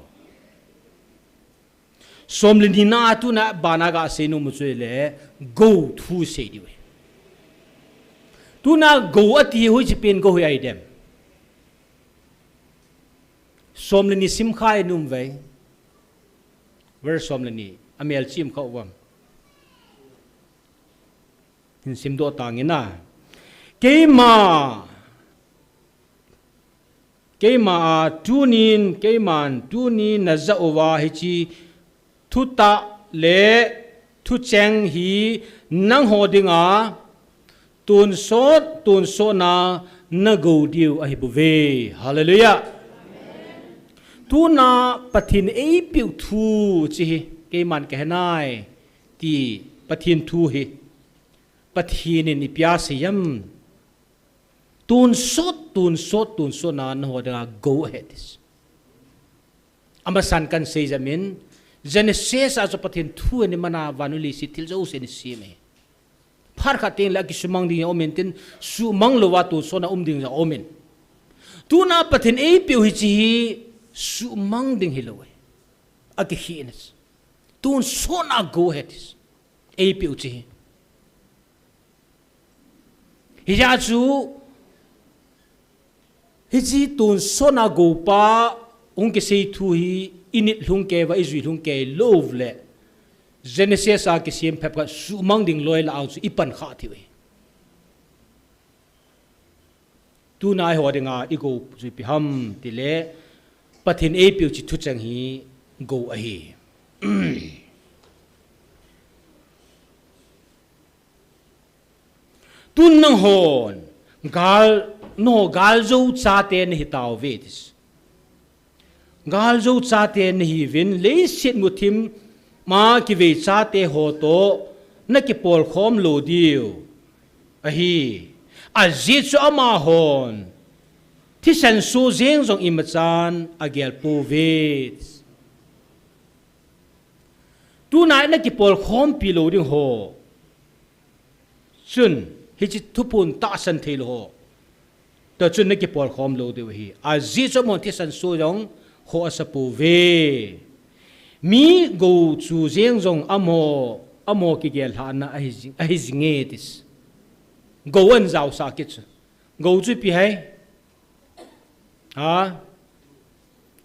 Som le ni na tuna bana gasei nom u chu ahile, gou thu sei diu ahi. Tuna gou ati hi hoiche pen gou hi ahi dem? Som le ni sim kha inom uve. Verse som le ni, amelchih um kha uvam. Hin simdoh tange. Keima, keima a tunin, keiman tuni najah uva hiche thutah le thucheng hi nangho dinga tonsot, tonsot na nagou diu ahibouve. Hallelujah. Tuna Pathen eipeh u thu hiche hi, keiman kahe nai ti Pathen thu hi, Pathen in ipi asei em? Tonsot, tonsot, tonsot na nangho dinga gou ahi ati chu. Amasan kan sei jep in, Genesis a chu Pathen thu in iman a vannoi leiset thil jouse in asem e. Phat khat teng le akisumang ding aum in tin, sumang louva tonsot na um ding jong aum in. Tuna Pathen eipeh u hiche hi sumang ding hilou e. Akikhehna chu. Tonsot na gou ahi ati chu. Eipeh u hiche hi. Hijeh chun, hiche tonsot na gou pa hung kisei thu hi init lhung kei uva, ijui lhung kei lou uva le, Genesis a kisem phabep khat sumang ding loi lah a chu ipan kha thei u ahi. Tuna eiho dinga igou chu ipi ham itile, Pathen eipeh u hiche thucheng hi gou ahi. Tun nanghon gal, nangho galjou chate nahi tauve ati chu. Galjou chate nahiuvin, leiset muthim a kivei chate ho toh nakipolkhom lou diu ahi. Ajeh chu amahon thisan soh jeng jong imachan agel pouve. Tuna nakipolkhompi lou ding ho chun, hiche thuphon tahsan thei lou ho toh chun nakipolkhom lou diu ahi. Ajeh chu amahon thisan soh jong khoh asa pouve. Mi gou chu jeng jong amaho, amaho kigel lhahna ahi jing, ahi jinge ati chu. Gou ahin jaosah kit chu. Gou chu ipi ham? Ha?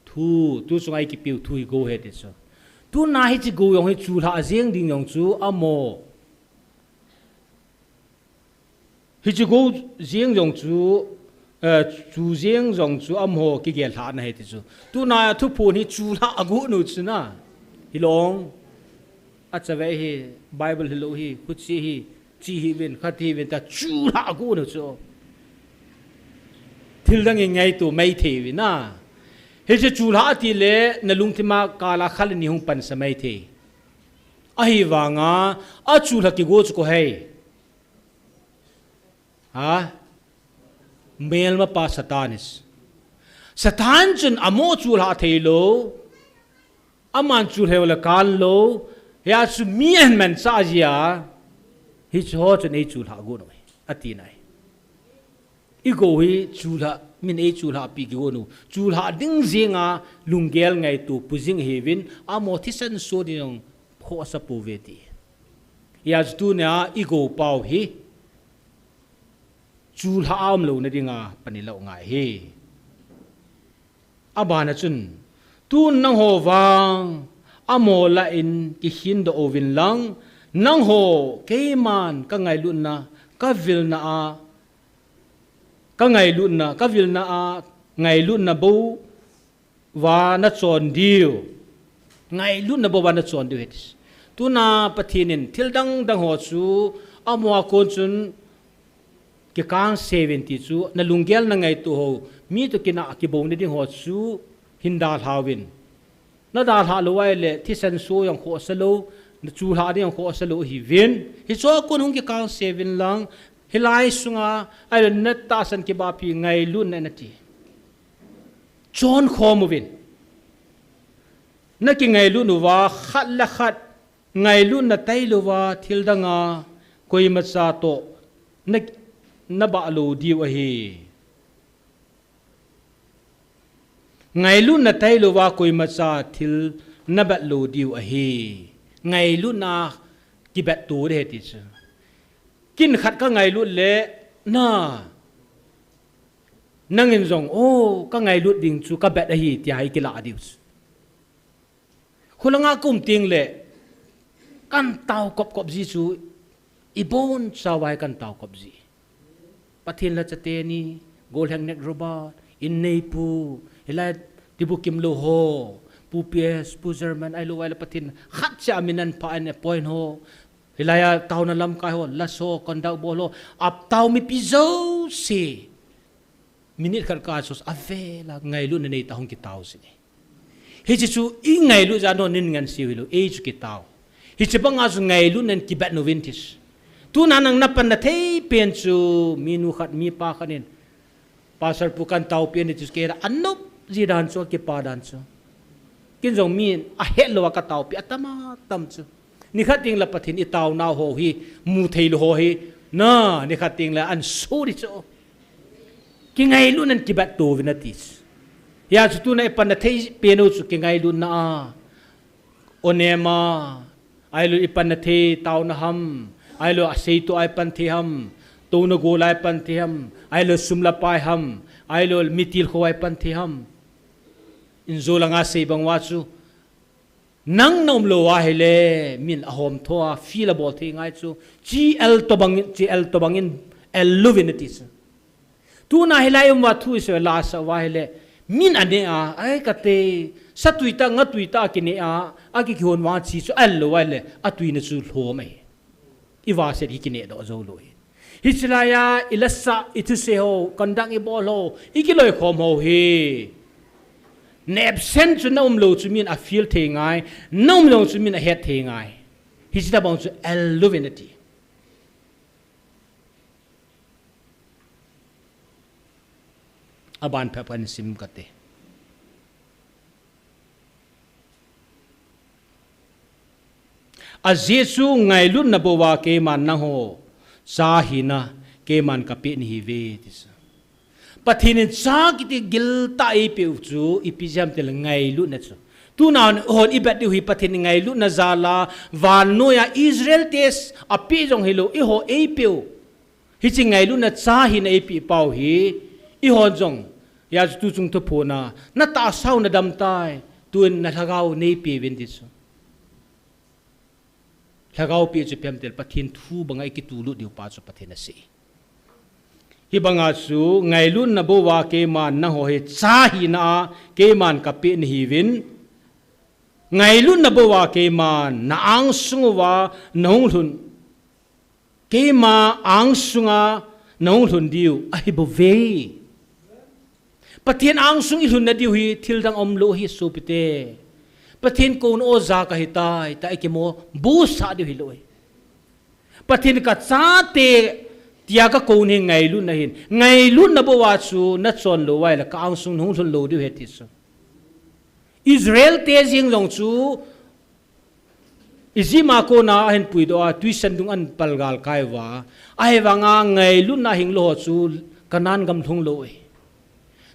Thu, tu chunga ikipeh u thu hi gou ahi ati chu. Tuna hiche gou jong hi chulhah jeng ding jong chu amaho. Hiche gou jeng jong chu, eh, chu jeng jong chu amaho kigel lhahna ahi ati chu. Tuna thuphon hi chulhah agot u chu na. Hilou. Achave hi, Bible hilou hi, huchi hi, chi hiuvin, khat hiuvin tia chulhah agot u chu. Thil dang in ngaito maithei uvin na. Hiche chulhah ati le, nalungthim a kal a khat le ni hung pansa maithei. Ahivanga, achulhah kigo chu koi ham? Ha? Melmapa Satan ahi. Satan chun amaho chulhah thei lou. Aman chulhah le kal lou. Hijeh chun mi ahin manchah jeh a, hiche ho chun eichulhah got u ahi, ati nai. Igou hi chulhah, min eichulhahpi kigot u. Chulhah ding jenga lunggel ngaito pu jing ahiuvin, amaho thisan soh ding jong khoh asa pouve ati. Hijeh chun tunia igou pau hi chulhah a umlouna dinga pan ilou ngai ahi. Abana chun, tun nangho vang, Amaho lah in kikhin doh uvin lang, nangho keiman ka ngailutna, ka vilna a, ka ngailutna, ka vilna a, ngailutna bou va na chon diu. Ngailutna bou va na chon diu ahi. Tuna Pathen in thil dang dang ho chu amaho a kon chun kikang seuvin ti chu, na lunggel na ngaito ho, mi toh kinah kibou na ding ho chu hin dalha uvin. Na dalha lou ahile, thisan so jong khohsa lou, na chulha ding jong khohsa lou ahiuvin. Hiche a kon hung kikang seuvin lang, hilai sunga, ahile na tahsan kibahpi ngailutna nati. Chon khom uvin. Na kingailut uva, khat le khat, ngailutna tailouva, thil danga, koimacha toh, na, na bah lou diu ahi. Ngailutna tailouva, koimacha thil na bat lou diu ahi. Ngailutna kibet to ding ahi ti chu. Kin khat ka ngailut le, na, nangin jong, o, ka ngailut ding chu ka bet ahi, tia i kilah diu chu. Khulanga ka um teng le, kan tao kop kop ji chu, ibon chauva hi kan tao kop ji. Pathen lhacha teni, Golhang Nek Robert, Inneipu, hilai tibukim lou ho, Pu P S, Pu German, ahilou ahile Pathen khat cha min an pha an appoint ho, hilai a taona lamkai ho, laso, conduct bol ho, atao mipi jouse. Minute khat kah a chu avela ngailutna neitah a hung kitao jin ahi. Hiche chu i ngailut jeh a non nin ngan seiu hilou, ei chu kitao. Hiche banga chu ngailutna in kibet uvin ti chu. Tuna nang na panna thei pen chu, minu khat, mipa khat in, Pastor pu kan taopi e ti chu kei a anop ji dan chu, kipa dan chu. Ken jong min ahet louva ka taopi atam atam chu. Nikhat teng le Pathen i taonau ho hi, mu thei lou ho hi, na, nikhat teng le an suri chu. Kingailutna in kibet to uvin ati chu. Hia chu tuna i panna thei pen u chu kingailutna a. O nema, ahilou i panna thei taona ham, ahilou asei to a i pan thei ham, touna gol a i pan thei ham, ahilou sum le pai ham, ahilou mitil kho a i pan thei ham. Injo langa sei bang uva chu, nang na um lou ahile, min ahom tho a, feel abol thei ngai chu, chi el tobang, chi el tobang in, el louvin ati chu. Tuna hilai um uva thu i seiu la sa uva ahile, min aneh a, ai kate, satui tah, ngatui tah a kineh a, akikihon vang chi chu, el lou ahile, atuina chu lhom ahi. I vahset hi kineh doh jou lou hi. Hiche lai a, i lasah, i thusei ho, conduct i bol ho, i kiloikhom ho hi. Na absent chu na um lou chu min a feel thei ngai, na um lou chu min a het thei ngai. Hiche tobang chu el louvin ati. Aban phabep kahin sim kate. Ajeh chu ngailutna bou a keiman nangho cha hina keiman kapeh nahiuve ti chu. Pathen in cha kiti giltah eipeh u chu ipi jeh ham itile ngailutna chu. Tuna hon i bet diu hi Pathen in ngailutna jal a, vannoi a Israel te apeh jong hilou, eiho eipeh u. Hiche ngailutna cha hina eipeh pau hi, eihon jong, hia chu tuchung thuphon a, na tahsa u na dam tai, tun na lhagao neipeuvin ti chu. Lhagao peh chu ipi ham itile Pathen thu banga i kitulut diu pa chu Pathen asei. Hibanga chu ngailutna bou a keiman nangho hi cha hina a keiman kapeh nahiuvin. Ngailutna bou a keiman na angsung uva nahung lhun. Keima angsunga nahung lhun diu ahi bouve. Pathen angsung i lhunna diu hi thil dang aum lou hi sopite. Pathen kouna o ja kahitai, tia i kimo busah diu hilou hi. Pathen ka chate tia ka kouna hi ngailutna ahin. Ngailutna bou a chu na chon lou uva ahile ka angsung nahung lhun lou diu ahi ti chu. Israel te jeng jong chu Egypt a kona ahin puidoh a, twisandung ahin palgal kai uva. Ahivanga ngailutna hing lou ho chu Canaan gam lhung lou e.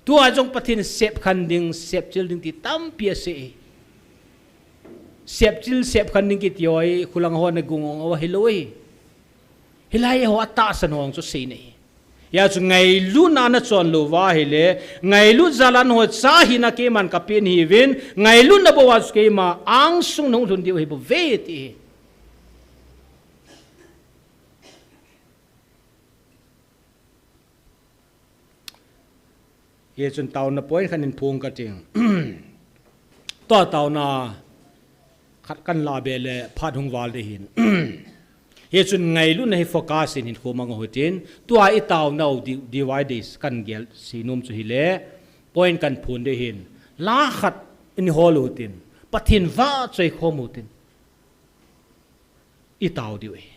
Tua jong Pathen in sepkhan ding, sepchil ding ti tampi asei e. Sepchil, sepkhan ding kiti ho hi, khulang ho na gung ong uva hilou e. Hilai ho atahsan ho chu seina ahi. Hia chu ngailutna nachon lou va ahile, ngailut jal a nangho cha hina keiman kapeh nahiuvin, ngailutna bou a chu keima angsung nahung lhun diu ahi bouve ti hi. Hichun taona point khat in phong kating. Tua taona khat kan la be le phat hung val ding ahin. Hichun ngailutna hi focus in hinkho mang u hitin, tua i taonau di-, dividers kan gel seinom chu hile, point kan phong ding ahin. La khat in hol u hitin, Pathen vahchoi khom u hitin. I tao diu ahi.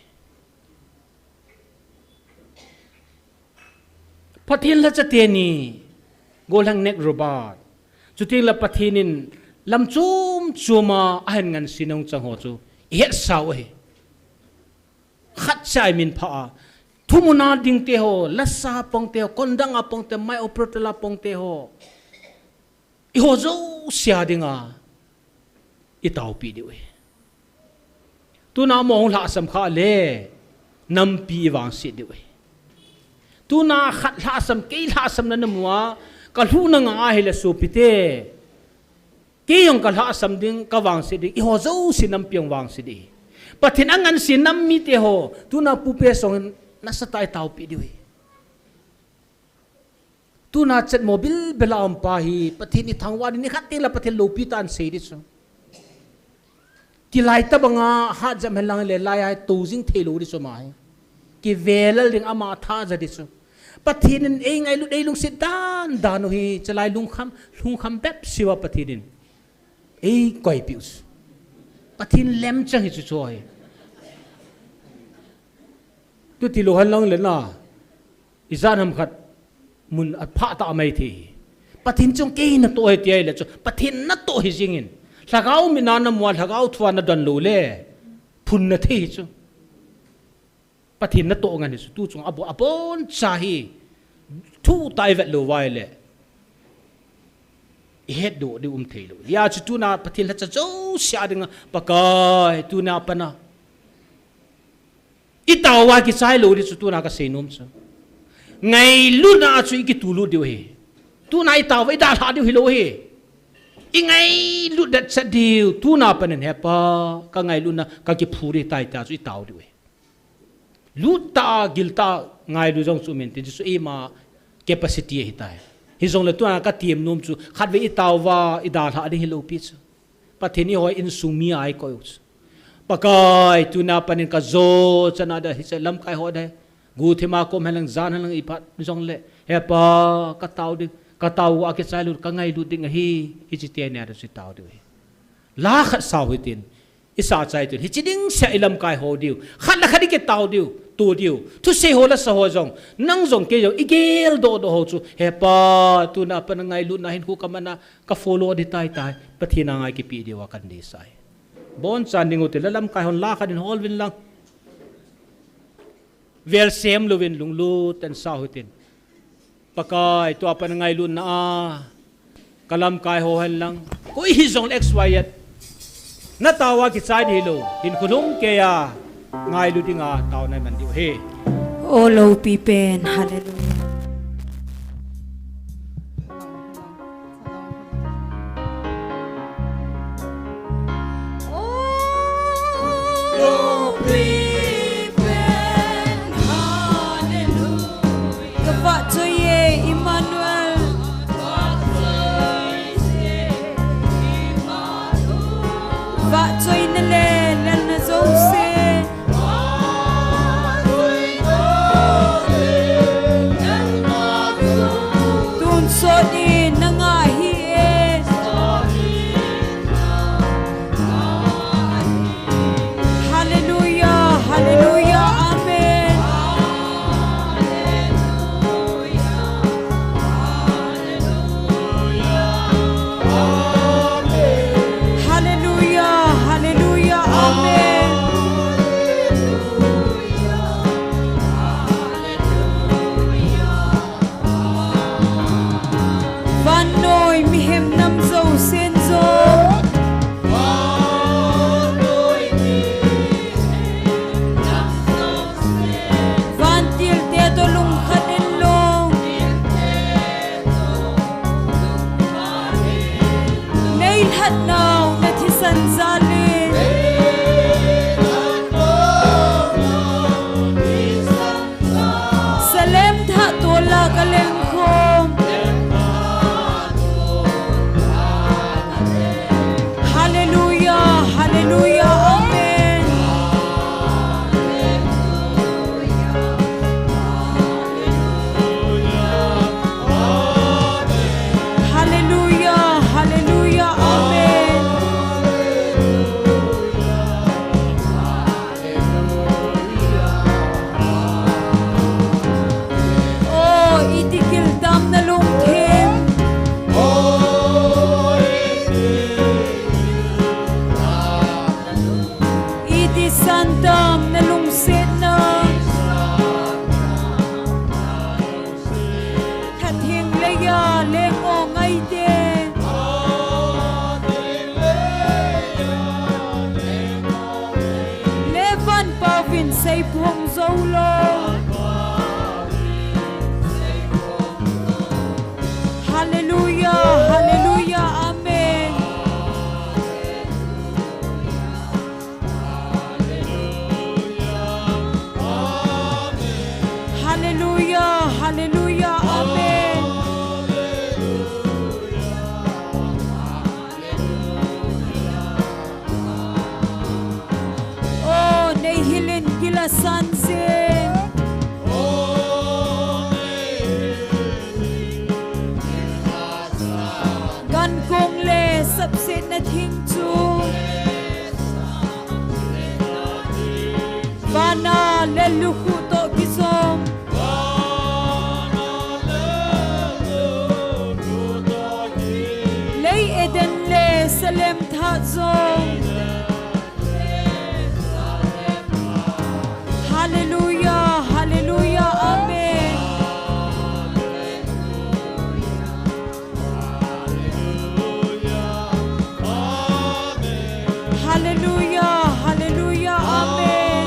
Pathen lhacha teni, gollhang Nat Roberts. Chuti le Pathen in lam chom chom a ahin ngansi nung chang ho chu i hetsau ahi. Khat cha i min pha a. Thumun a ding te ho, lasa pang te ho, kondang a pang te, mai oprotel a pang te ho. I ho jouse a dinga i taopi diu ahi. Tuna mo hung lhasam kha le, nampi i vangset diu ahi. Tuna khat lhasam, kei lhasamna namu a, ka lhuhna nga ahile sopite. Kei jong ka lhasam ding, ka vangset ding, i ho jouse nampi jong vangset ding ahi. Pathen anganse nam mite ho, tuna pupe song in nasatah a i taopi diu ahi. Tuna chet mo bilbel a um pa hi, Pathen i thangvah ding, nikhat teng le Pathen loupi tah in sei ding chu. Kilai tabang a hat jam hen lang le lai a tou jing thei lou ding chu ama hi. Kivelal ding ama tha ja ding chu. Pathen in ei ngailut ei lungset dan dan u hi, chalai lungkham, lungkham bep seh uva Pathen in ei koipi u chu. Pathen lemchang hi chu chu hi. Tu ti lou hen lang le na. Ijat ham khat mun a pha ta mai thei hi. Pathen chun kei natoh ahi ti ahile chu, Pathen natoh hi jing in. Lhagao mit a namu a, lhagao thu a nadon lou le, phun na thei hi chu. Pathen natoh ngen hi chu, tu chung a bo-, abon cha hi, thu ta i vet lou uva ahile. I hetdoh ding um thei lou. Hia chu tuna Pathen lhacha jouse a dinga, Pakai, tuna pana. I tao uva kichai lou ding chu tuna ka seinom chu. Ngailutna chu i kitulut diu ahi. Tuna i tao uva i dalha diu hilou ahi. I ngailut det chet diu, tuna panin He Pa, ka ngailutna, ka kiphu ding ahitai tia chu i tao diu ahi. Lut tah a, gil tah a ngailu jong chu um in, ti chu eima capacity ahitai. Hijongle tuna ka temnom chu, khatvei i tao uva, i dalha ding hilou pi chu. Pathen in eiho insung mi a eikoi u chu. Pakai, tuna panin ka jo chan a ding, hiche lamkai ho ding. Guhthim a kom hen lang, jan hen lang, i phat jongle. He Pa, ka tao ding, ka tao uva kichai lut, ka ngailut ding ahi, hiche teni a ding chu i tao diu ahi. La khat sao hitin, i sa chai tin, hiche ding seh a i lamkai ho diu, khat le khat i kitao diu, to diu, thusei ho lasa ho jong, nang jong kei jong, i geldoh doh ho chu, He Pa, tuna pana ngailutna hinkho ka man a, ka follow ding ahitai tia, Pathen a ngai kipe diu a kan deisah ahi. Bonchan ding u tile lamkai hon la khat in hol uvin lang. Vel sem louvin lunglut tah in sao hitin. Pakai, tua pana ngailutna a, ka lamkai ho hen lang, koi hijongle X Y Z, na tao uva kichai ding hilou, hinkho lhumkeiya ngailu dinga taona i man diu ahi. O loupi pen, hallelujah. Ka vahchoi e, Emmanuel. Vahchoina le lelna jouse. Antam na lungsetna. Thatheng leiya leng o ngaite. Levan pauvin seiphong zoulou. Hallelujah, hallelujah, amen. Hallelujah, hallelujah, amen. O, neihilin gilsan seng. Gankong le sapsetna thing chu. Vana le lukhuh toh kijom. Lei Eden le Salem thah jom. Hallelujah, hallelujah, amen. Hallelujah, hallelujah, amen.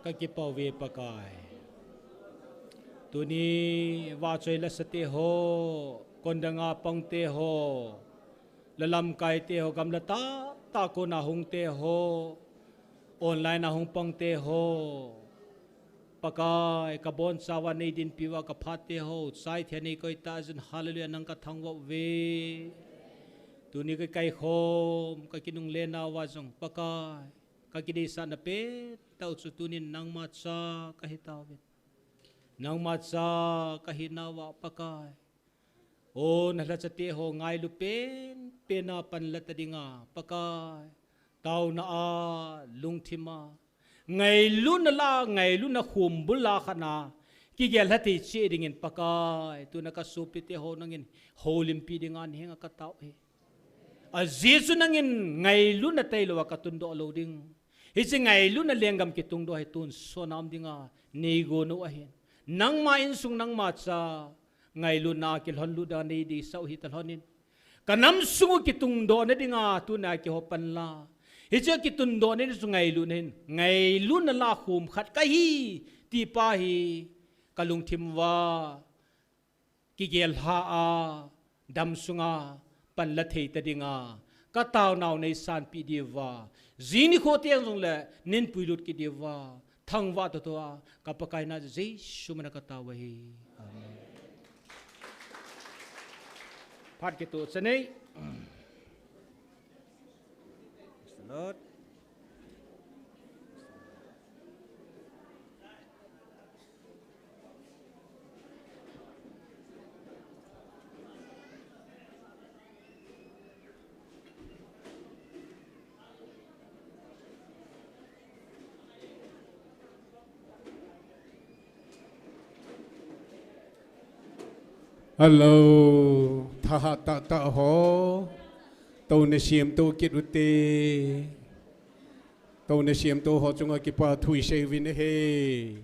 Ka kipah uve Pakai. Tuni vahchoi lasate ho, kondanga pangte ho, lalamkaite ho, gamla tahtah kona hungte ho, online a hung pangte ho, Pakai, ka bonchauva nei dinpi uva ka phatte ho, chai thei nei koi tah jeh in, hallelujah, nang ka thangvah uve. Tuni ka kaikhom, ka kinungle nauva jong, Pakai, ka kideisahna pentah u chu tunin nangma cha ka hitauvin. Nangma cha ka hinauva Pakai, o na lhachate ho ngailu penpen a panla ta dinga Pakai, taona a, lungthim a, ngailutna la, ngailutna khumbul la khat na kigel lha thei cheh dingin Pakai, tuna ka sopite ho nangin houlimpi dinga na henga ka tao e. Ajeh chu nangin ngailutna tailouva ka tundoh lou ding, hiche ngailutna lenggam kitungdoh hi tonsot a um dinga neigon u ahin. Nangma insung, nangma cha, ngailutna a kilhonlut a nei deisah u hita lhonin, ka nam sung u kitungdohna dinga tuna kihou pan la, hiche kitungdohna ding chu ngailutna hin, ngailutna la khum khat ka hi, ti pa hi ka lungthim uva kigel lha a, damsunga panla thei ta dinga ka taonau nei sanpeh diuva, jing nikho teng jongle nei puilut kit diuva, thangvah toh toh a ka Pakai na Jesu mina ka tao ahi. Amen. Phat kitoh chanei. Praise the Lord. Hello, thahat tahtah ho. Tou na semtou kit ute. Tou na semtou ho chunga kipathu isei uvin ahi.